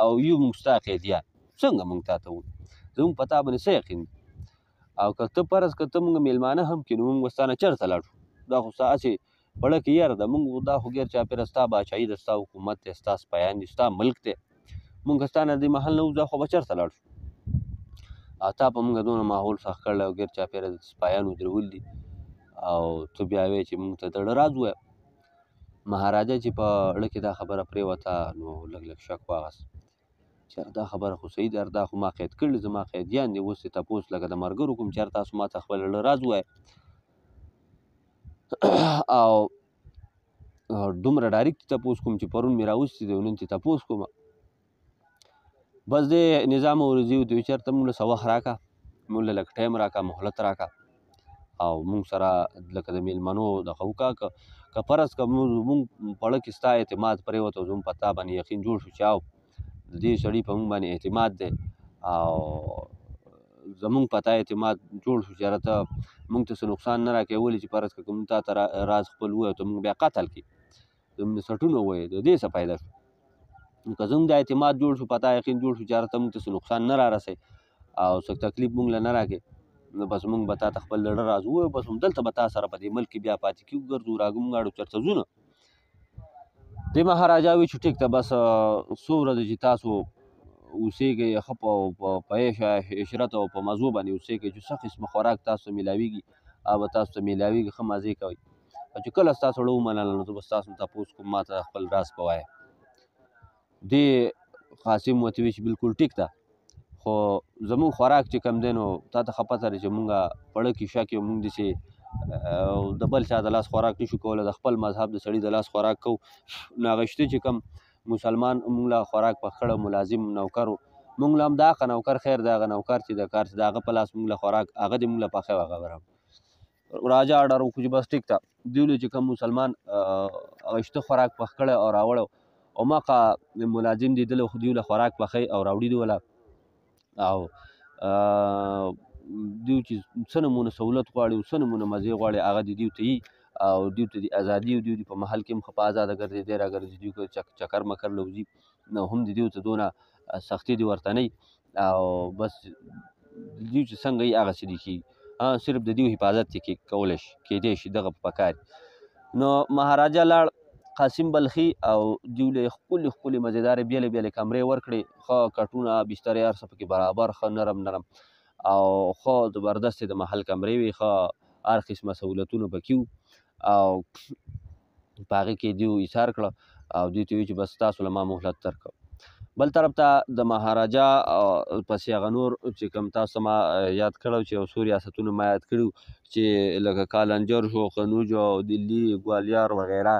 او یو موږ ستا قیدیان، څنګه موږ تا ته ووایو، زموږ په تا باندې څه یقین دی؟ او که ته فرض که ته موږ مېلمانه هم کړې، نو موږ به ستا نه چېرته لاړ شو؟ دا خو ستا هسې پړه کې یاره ده، موږ دا خو ګیر چاپېره ستا باچاهي ده، ستا حکومت دی، ستا سپیان دي، ستا ملک دی، موږ که ستا نه دې محل نه وځو دا خو به چېرته لاړ شو؟ او تا په موږ دونه ماحول سخت کړی او ګیر چاپېره د سپیانو درول دي، او ته بیا وایې چې موږ ته د زړه راز ووایه. مهاراجا چې په ړه کې دا خبره پرېوته نو لږ لږ شک واغست چې یاره دا خبره خو صحیح ده، دا خو ما قید کړي، زما قیدیان دي، اوس یې تپوس لکه د ملګرو کوم چې یاره تاسو ما ته خپل ړه راز ووایه او دومره ډایرکټ تپوس کوم چې پرون مې راوستي دی او نن ترې تپوس کوم. بس دې نظام اورېدي ورته ویل چېرته موږ له څه وخت راکړه، موږ له لږ ټایم راکړه، مهلت راکړه او موږ سره لکه د میلمنو دغه وکړه. که فرض که موږ په اړه کې ستا اعتماد پرېوت او زموږ په تا باندې یقین جوړ شو چې او د دې سړي په موږ باندې اعتماد دی او زموږ په تا اعتماد جوړ شو چې یاره ته موږ ته څه نقصان نه راکوې، ولې چې فرض که موږ تا ته راز خپل ووایو ته موږ بیا قتل کړي، زموږ سټونه ووایې، د دې څه فایده شو؟ نو که زموږ د اعتماد جوړ شو، په تا یقین جوړ شو چې یاره ته موږ ته څه نقصان نه را رسوې او څه تکلیف موږ له نه راکوې، نو بس موږ به تا ته خپل زړه راز ووایو، بس همدلته به تا سره په دې ملک کې بیا پاتې کېږو، ګرځو راګو، موږ اړو چېرته ځو نه. دې مهاراجا وی چې ټیک ده، بس څو ورځې چې تاسو اوسېږئ ښه په عیش عشرت او په مزو باندې اوسېږئ، چې څه قسمه خوراک تاسو ته میلاویږي هغه به تاسو ته میلاویږي، ښه مزې کوئ، او چې کله ستاسو زړه ومنله نو زه به ستاسو نه تپوس کوم، ما ته خپل راز په وایه. دې قاسم ورته وی چې بالکل ټیک ده، خو زموږ خوراک چې کوم دی نو تا ته ښه پته ده چې موږ په ړه کې شک یو، موږ داسې د بل چا د لاس خوراک نشو کولی، د خپل مذهب د سړي د لاس خوراک کوو. نو هغه شته چې کوم مسلمان موږ له خوراک پخ کړی، ملازم نوکر و، موږ له هم د هغه نوکر خیر دی، هغه نوکر چې د کار چې د هغه په لاس موږ له خوراک هغه دې موږ له پخوي هغه به راوړي. راجا آرډر وکړو چې بس ټیک ده، دوی له چې کوم مسلمان هغه شته خوراک پخ کړی او راوړی هماغه ملازم دی دله دوی له خوراک پخوي او راوړي دی وله، او دوی چې څه نمونه سهولت غواړي او څه نمونه مزې غواړي هغه دې دوی ته یي، او دوی ته دې ازادي او دوی دې په محل کې هم ښه په ازاده ګرځېدی راګرځي، دوی که چکر مکر له وځي نو هم دې دوی ته دونه سختي دې ورته نه وي، او بس دوی چې څنګه یي هغسې دې کېږي، صرف د دوی حفاظت یې کولی شي، کېدی شي دغه په کار. نو مهاراجا لاړ قاسم بلخي او دوی له ښکلې ښکلې مزېدارې بېلې بېلې کمرې ورکړې، ښه کټونه بسترې هر څه پکې برابر، ښه نرم نرم او ښه زبردستې د محل کمرې وې، ښه هر قسمه سهولتونه پکې وو، او په هغې کې دوی ایثار کړه او دوی ته ویل چې بس تاسو له ما مهلت درکړم. بل طرف ته د مهاراجا پسې هغه نور چې کوم تاسو ما یاد کړو چې یو څو ریاستونه ما یاد کړي چې لکه کالنجر شو، قنوج او دلي، ګوالیار وغیره،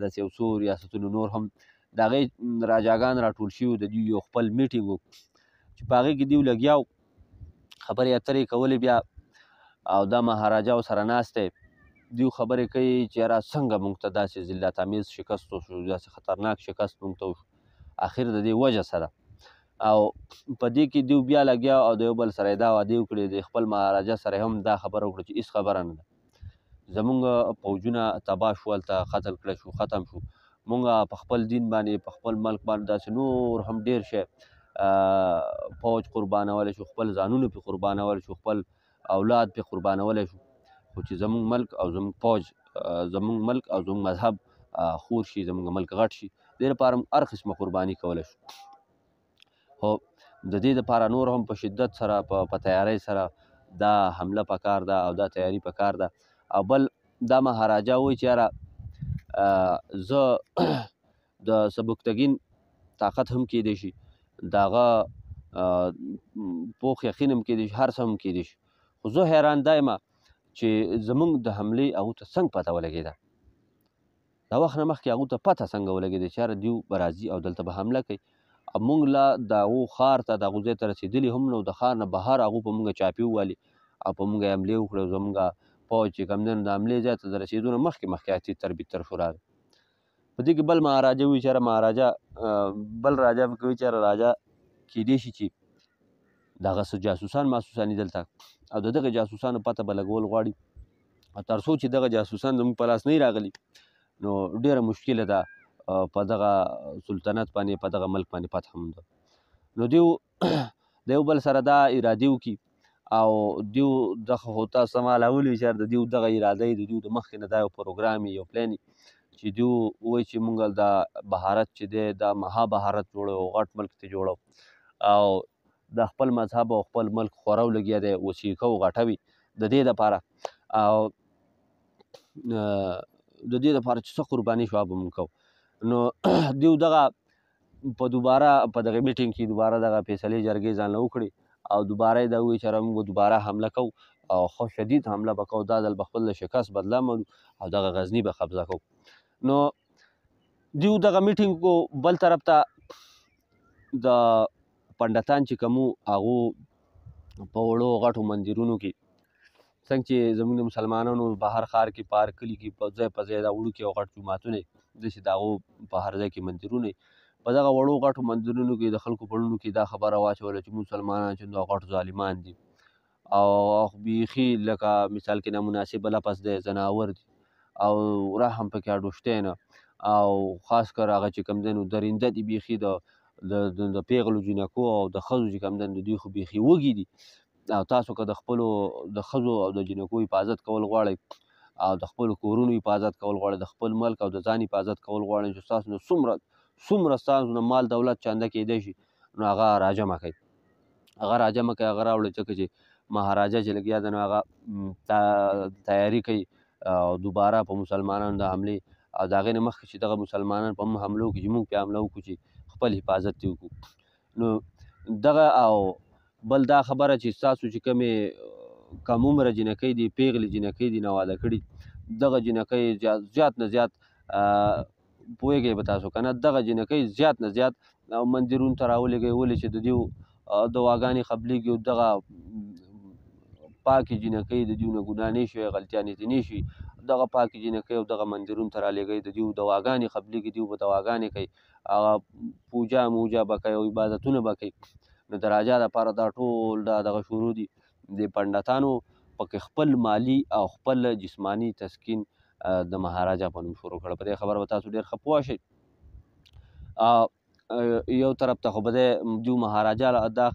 داسې یو څو ریاستونه نور هم د هغې راجاګان راټول شوي وو، د دوی یو خپل میټینګ و چې په هغې کې دوی لګیا وو، خبرې اترې کولې بیا، او دا مهاراجا ورسره ناست دی، دوی خبرې کوي چې یاره څنګه موږ ته داسې ذلت امیز شکست وشو، داسې خطرناک شکست موږ ته وشو، اخر د دې وجه څه ده؟ او په دې کې دوی بیا لګیا او د یو بل سره یې دا وعدې وکړې، د خپل مهاراجا سره هم دا خبره وکړه چې هېڅ خبره نه ده، زمونږ پوځونه تباه شو، هلته قتل کړی شو، ختم شو، مونږ په خپل دین باندې په خپل ملک باندې داسې نور هم ډېر شی پوځ قربانولی شو، خپل ځانونه پرې قربانولی شو، خپل اولاد پرې قربانولی شو، خو چې زمونږ ملک او زمونږ پوځ، زمونږ ملک او زمونږ مذهب خور شي، زمونږ ملک غټ شي، دې لپاره موږ هر قسمه قرباني کولی شو. خو د دې لپاره نور هم په شدت سره په تیارۍ سره دا حمله پکار ده او دا تیاري پکار ده. او بل دا مهاراجا وایي چې یاره زه د سبکتګین طاقت هم کیدی شي، د هغه پوخ یقین هم کیدی شي، هر څه هم کیدی شي، خو زه حیران دا یم چې زمونږ د حملې هغو ته څنګه پته ولګېده، دا وخت نه مخکې هغو ته پته څنګه ولګېده چې یاره دیو به راځي او دلته به حمله کوي، او مونږ لا د هغو ښار ته د هغو ځای ته رسېدلي هم نه، د ښار نه بهر هغو په مونږ چاپې ووالي او په مونږ یې حملې وکړې، او زمونږ پوځ چې کوم دی نو د حملې ځای ته د رسېدو نه مخکې مخکې هسې تر شو راغی. په دې کې بل مهاراجا وویل چې یاره مهاراجا، بل راجا پکې وویل چې یاره راجا کېدای شي چې دغه څه جاسوسان ماسوسان دي دلته، او د دغه جاسوسانو پته به لګول غواړي، او تر څو چې دغه جاسوسان زموږ په لاس نه راغلي نو ډېره مشکله ده په دغه سلطنت باندې په دغه ملک باندې فتح موندل. نو دیو د یو بل سره دا ارادې وکړي، او دیو دغه خو تاسو ما لا ولي چې د دیو دغه اراده د دیو د مخکې نه دا یو پروګرام یو پلان چې دیو وایي چې مونږ دا بهارت چې دی دا مهابهارت جوړو، غټ ملک ته جوړو، او د خپل مذهب او خپل ملک خورو لګیا دی وثیقه او غټوي د دې دپاره. او د دې لپاره چې څه قرباني شوه به مونږ کوو. نو دیو دغه په دوباره په دغه میټینګ کې دوباره دغه فیصلې جرګې ځان له وکړي او دوباره یې دا وویل چې موږ به دوباره حمله کوو او ښه شدید حمله به کوو، دا ځل به خپل د شکست بدله منو او دغه غزني به قبضه کوو. نو دیو دغه میټینګ کو. بل طرف ته د پنډتان چې کوم هغو په وړو غټو مندرونو کې، څنګه چې زموږ د مسلمانانو په هر ښار کې، په هر کلي کې، په ځای په ځای دا وړوکي او غټ جوماتونه داسې د هغو په هر ځای کې مندرونه، په دغه وړو غټو مندرونو کې د خلکو په زړونو کې دا خبره واچوله چې مسلمانان چې دا غټ ظالمان دي او بیخي لکه مثال کې نامناسبه لفظ دی، ځناور دي او رحم پکې اډو شته نه، او خاص کر هغه چې کوم دی نو درنده دي، بیخي د پیغلو جینکو او د ښځو چې کوم دی نو دوی خو بیخي وږي دي. او تاسو که د خپلو د ښځو او د جینکو حفاظت کول غواړئ او د خپلو کورونو حفاظت کول غواړئ، د خپل ملک او د ځان حفاظت کول غواړئ، چې ستاسو نه څومره ستاسو نه مال دولت چنده کېدای شي نو هغه راجمع کړئ، هغه راجمع کړئ، هغه راوړئ. ځکه چې مهاراجا چې لګیا دی نو هغه تیاري کوي او دوباره په مسلمانانو د حملې او د هغې نه مخکې چې دغه مسلمانان په موږ حمله وکړي، چې موږ پرې حمله وکړو چې خپل حفاظت ترې وکړو. نو دغه او بل دا خبره چې ستاسو چې کومې کم عمره جینکۍ دي، پیغلې جینکۍ دي، ناواده کړي، دغه جینکۍ زیات نه زیات پوهېږئ به تاسو که نه، دغه جینکۍ زیات نه زیات مندرونو ته راولېږئ، ولې چې د دیو دواګانې قبلېږي او دغه پاکې جینکۍ د دیو نه ګناه نه شوې، غلطیانې ترې نه شوي، دغه پاکې جینکۍ او دغه مندرونو ته رالیږئ، د دیو دواګانې قبلېږي، دیو به دواګانې کوي، هغه پوجا موجا به کوي او عبادتونه به کوي. نو د راجا دپاره دا ټول دا دغه شروع دي. د پنډتانو پکې خپل مالي او خپل جسماني تسکین د مهاراجا په نوم شروع کړه. په دې خبره به تاسو ډېر ښه پوه شئ. یو طرف ته خو به دی دیو مهاراجا دا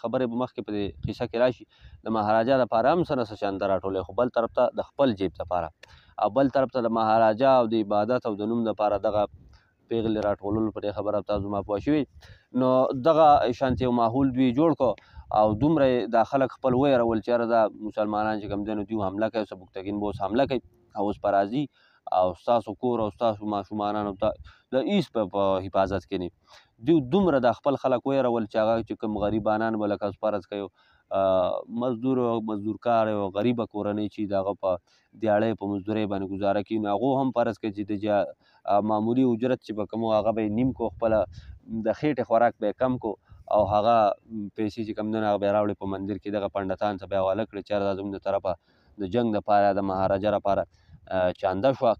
خبرې به مخکې په دې قصه کې راشي، د مهاراجا دپاره هم څه نه څه چنده راټولوي، خو بل طرف ته د خپل جیب دپاره او بل طرف ته د مهاراجا او د عبادت او د نوم دپاره دغه پیغلې راټولولو. په دې خبره تاسو ما پوه شوي. نو دغه شانتې یو ماحول دوی جوړ کړو او دومره یې دا خلک خپل ویرول چې یاره دا مسلمانان چې کوم دی نو دوی حمله کوي، سبکتګین به اوس حمله کوي او اوس به راځي او ستاسو کور او ستاسو ماشومانانو ته د هیڅ په حفاظت کې نه. دوی دومره دا خپل خلک ویرول چې هغه چې کوم غریبانان به لکه فرض کوي مزدور او مزدورکار او غریبه کورنۍ چې د هغه په دیاړۍ په مزدورۍ باندې ګزاره کوي، نو هغو هم فرض کوي چې د معمولي اجرت چې به کوم هغه به یې نیم کو، خپله د خېټې خوراک به یې کم کو او هغه پیسې چې کوم دی نو هغه به یې راوړي په مندر کې دغه پنډتان ته به یې حواله کړي چې یاره دا زموږ د طرفه د جنګ دپاره د مهاراجا لپاره چانده شوه.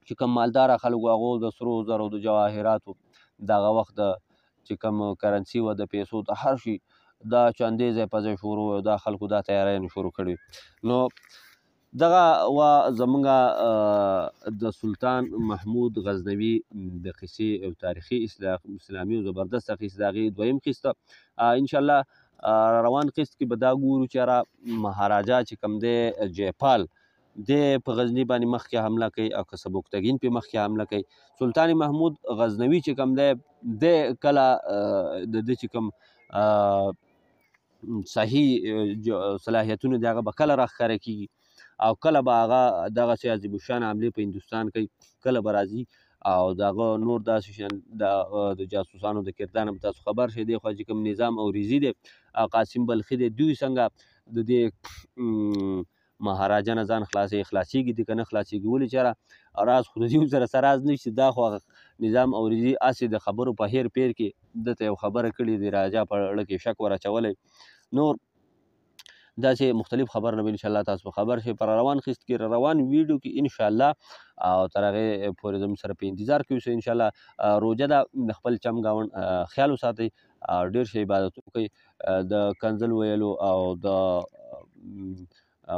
چې کوم مالداره خلک وو هغو د سرو زرو د جواهراتو دغه وخت د چې کوم کرنسي وه د پیسو د هر شي دا چاندې ځای په ځای شروع او دا خلکو دا تیاری نه شروع کړې. نو دغه وه زمونږ د سلطان محمود غزنوي د قصې او تاریخي اسلامي او زبردسته قصه، د هغې دویم قسط. انشاءالله روان قسط کې به دا ګورو چې یاره مهاراجا چې کوم دی جیپال دی په غزني باندې مخکې حمله کوي او که سبکتګین پې مخکې حمله کوي. سلطان محمود غزنوي چې کوم دی دی کله د ده چې کوم صحیح صلاحیتونه دی هغه به کله راښکاره کېږي او کله به هغه دغسې عظیم الشان حملې په هندوستان کوي، کله به راځي او د هغه نور داسې شیان د جاسوسانو د کردار نه به تاسو خبر شئ. دې خوا چې کوم نظام اوریزي دی او قاسم بلخي دی، دوی څنګه د دې مهاراجا نه ځان خلاصوي، خلاصېږي دي که نه خلاصېږي؟ ولې چې یاره راز خو د دوی سره څه راز نشته. دا خو هغه نظام اوریزي هسې د خبرو په هېر پېر کې ده ته یو خبره کړې د راجا په اړه کې شک ور اچولی. نور داسې مختلف خبر نه به انشاءالله تاسو به خبر شئ پر روان قسط کې، روان ویډیو کې انشاءالله. او تر هغې پورې زموږ سره په انتظار کې اوسئ انشاءالله. روژه ده، د خپل چم ګاونډ خیال وساتئ، ډېر ښه عبادت وکړئ، د کنځل ویلو او د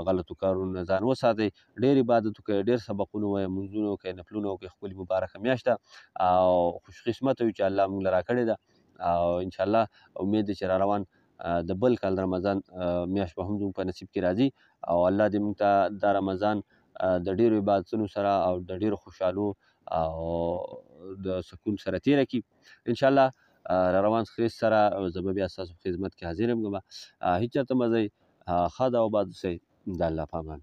غلطو کارونو نه ځان وساتئ، ډېر عبادت وکړئ، ډېر سبقونه ووایئ، لمونځونه وکړئ، نفلونه وکړئ. ښکلې مبارکه میاشت ده او خوش قسمته یو چې الله موږ له راکړې ده. او انشاءالله امید دی چې را روان د بل کال رمضان میاشت به هم زموږ په نصیب کې راځي او الله دې موږ ته دا رمضان د ډېرو عبادتونو سره او د ډېرو خوشحالو او د سکون سره تېره کړي انشاءالله. را روان قسط سره زه به بیا ستاسو په خدمت کې حاضر یم. هیڅ چېرته مه ځئ، ښاد او آباد اوسئ. د الله په امان.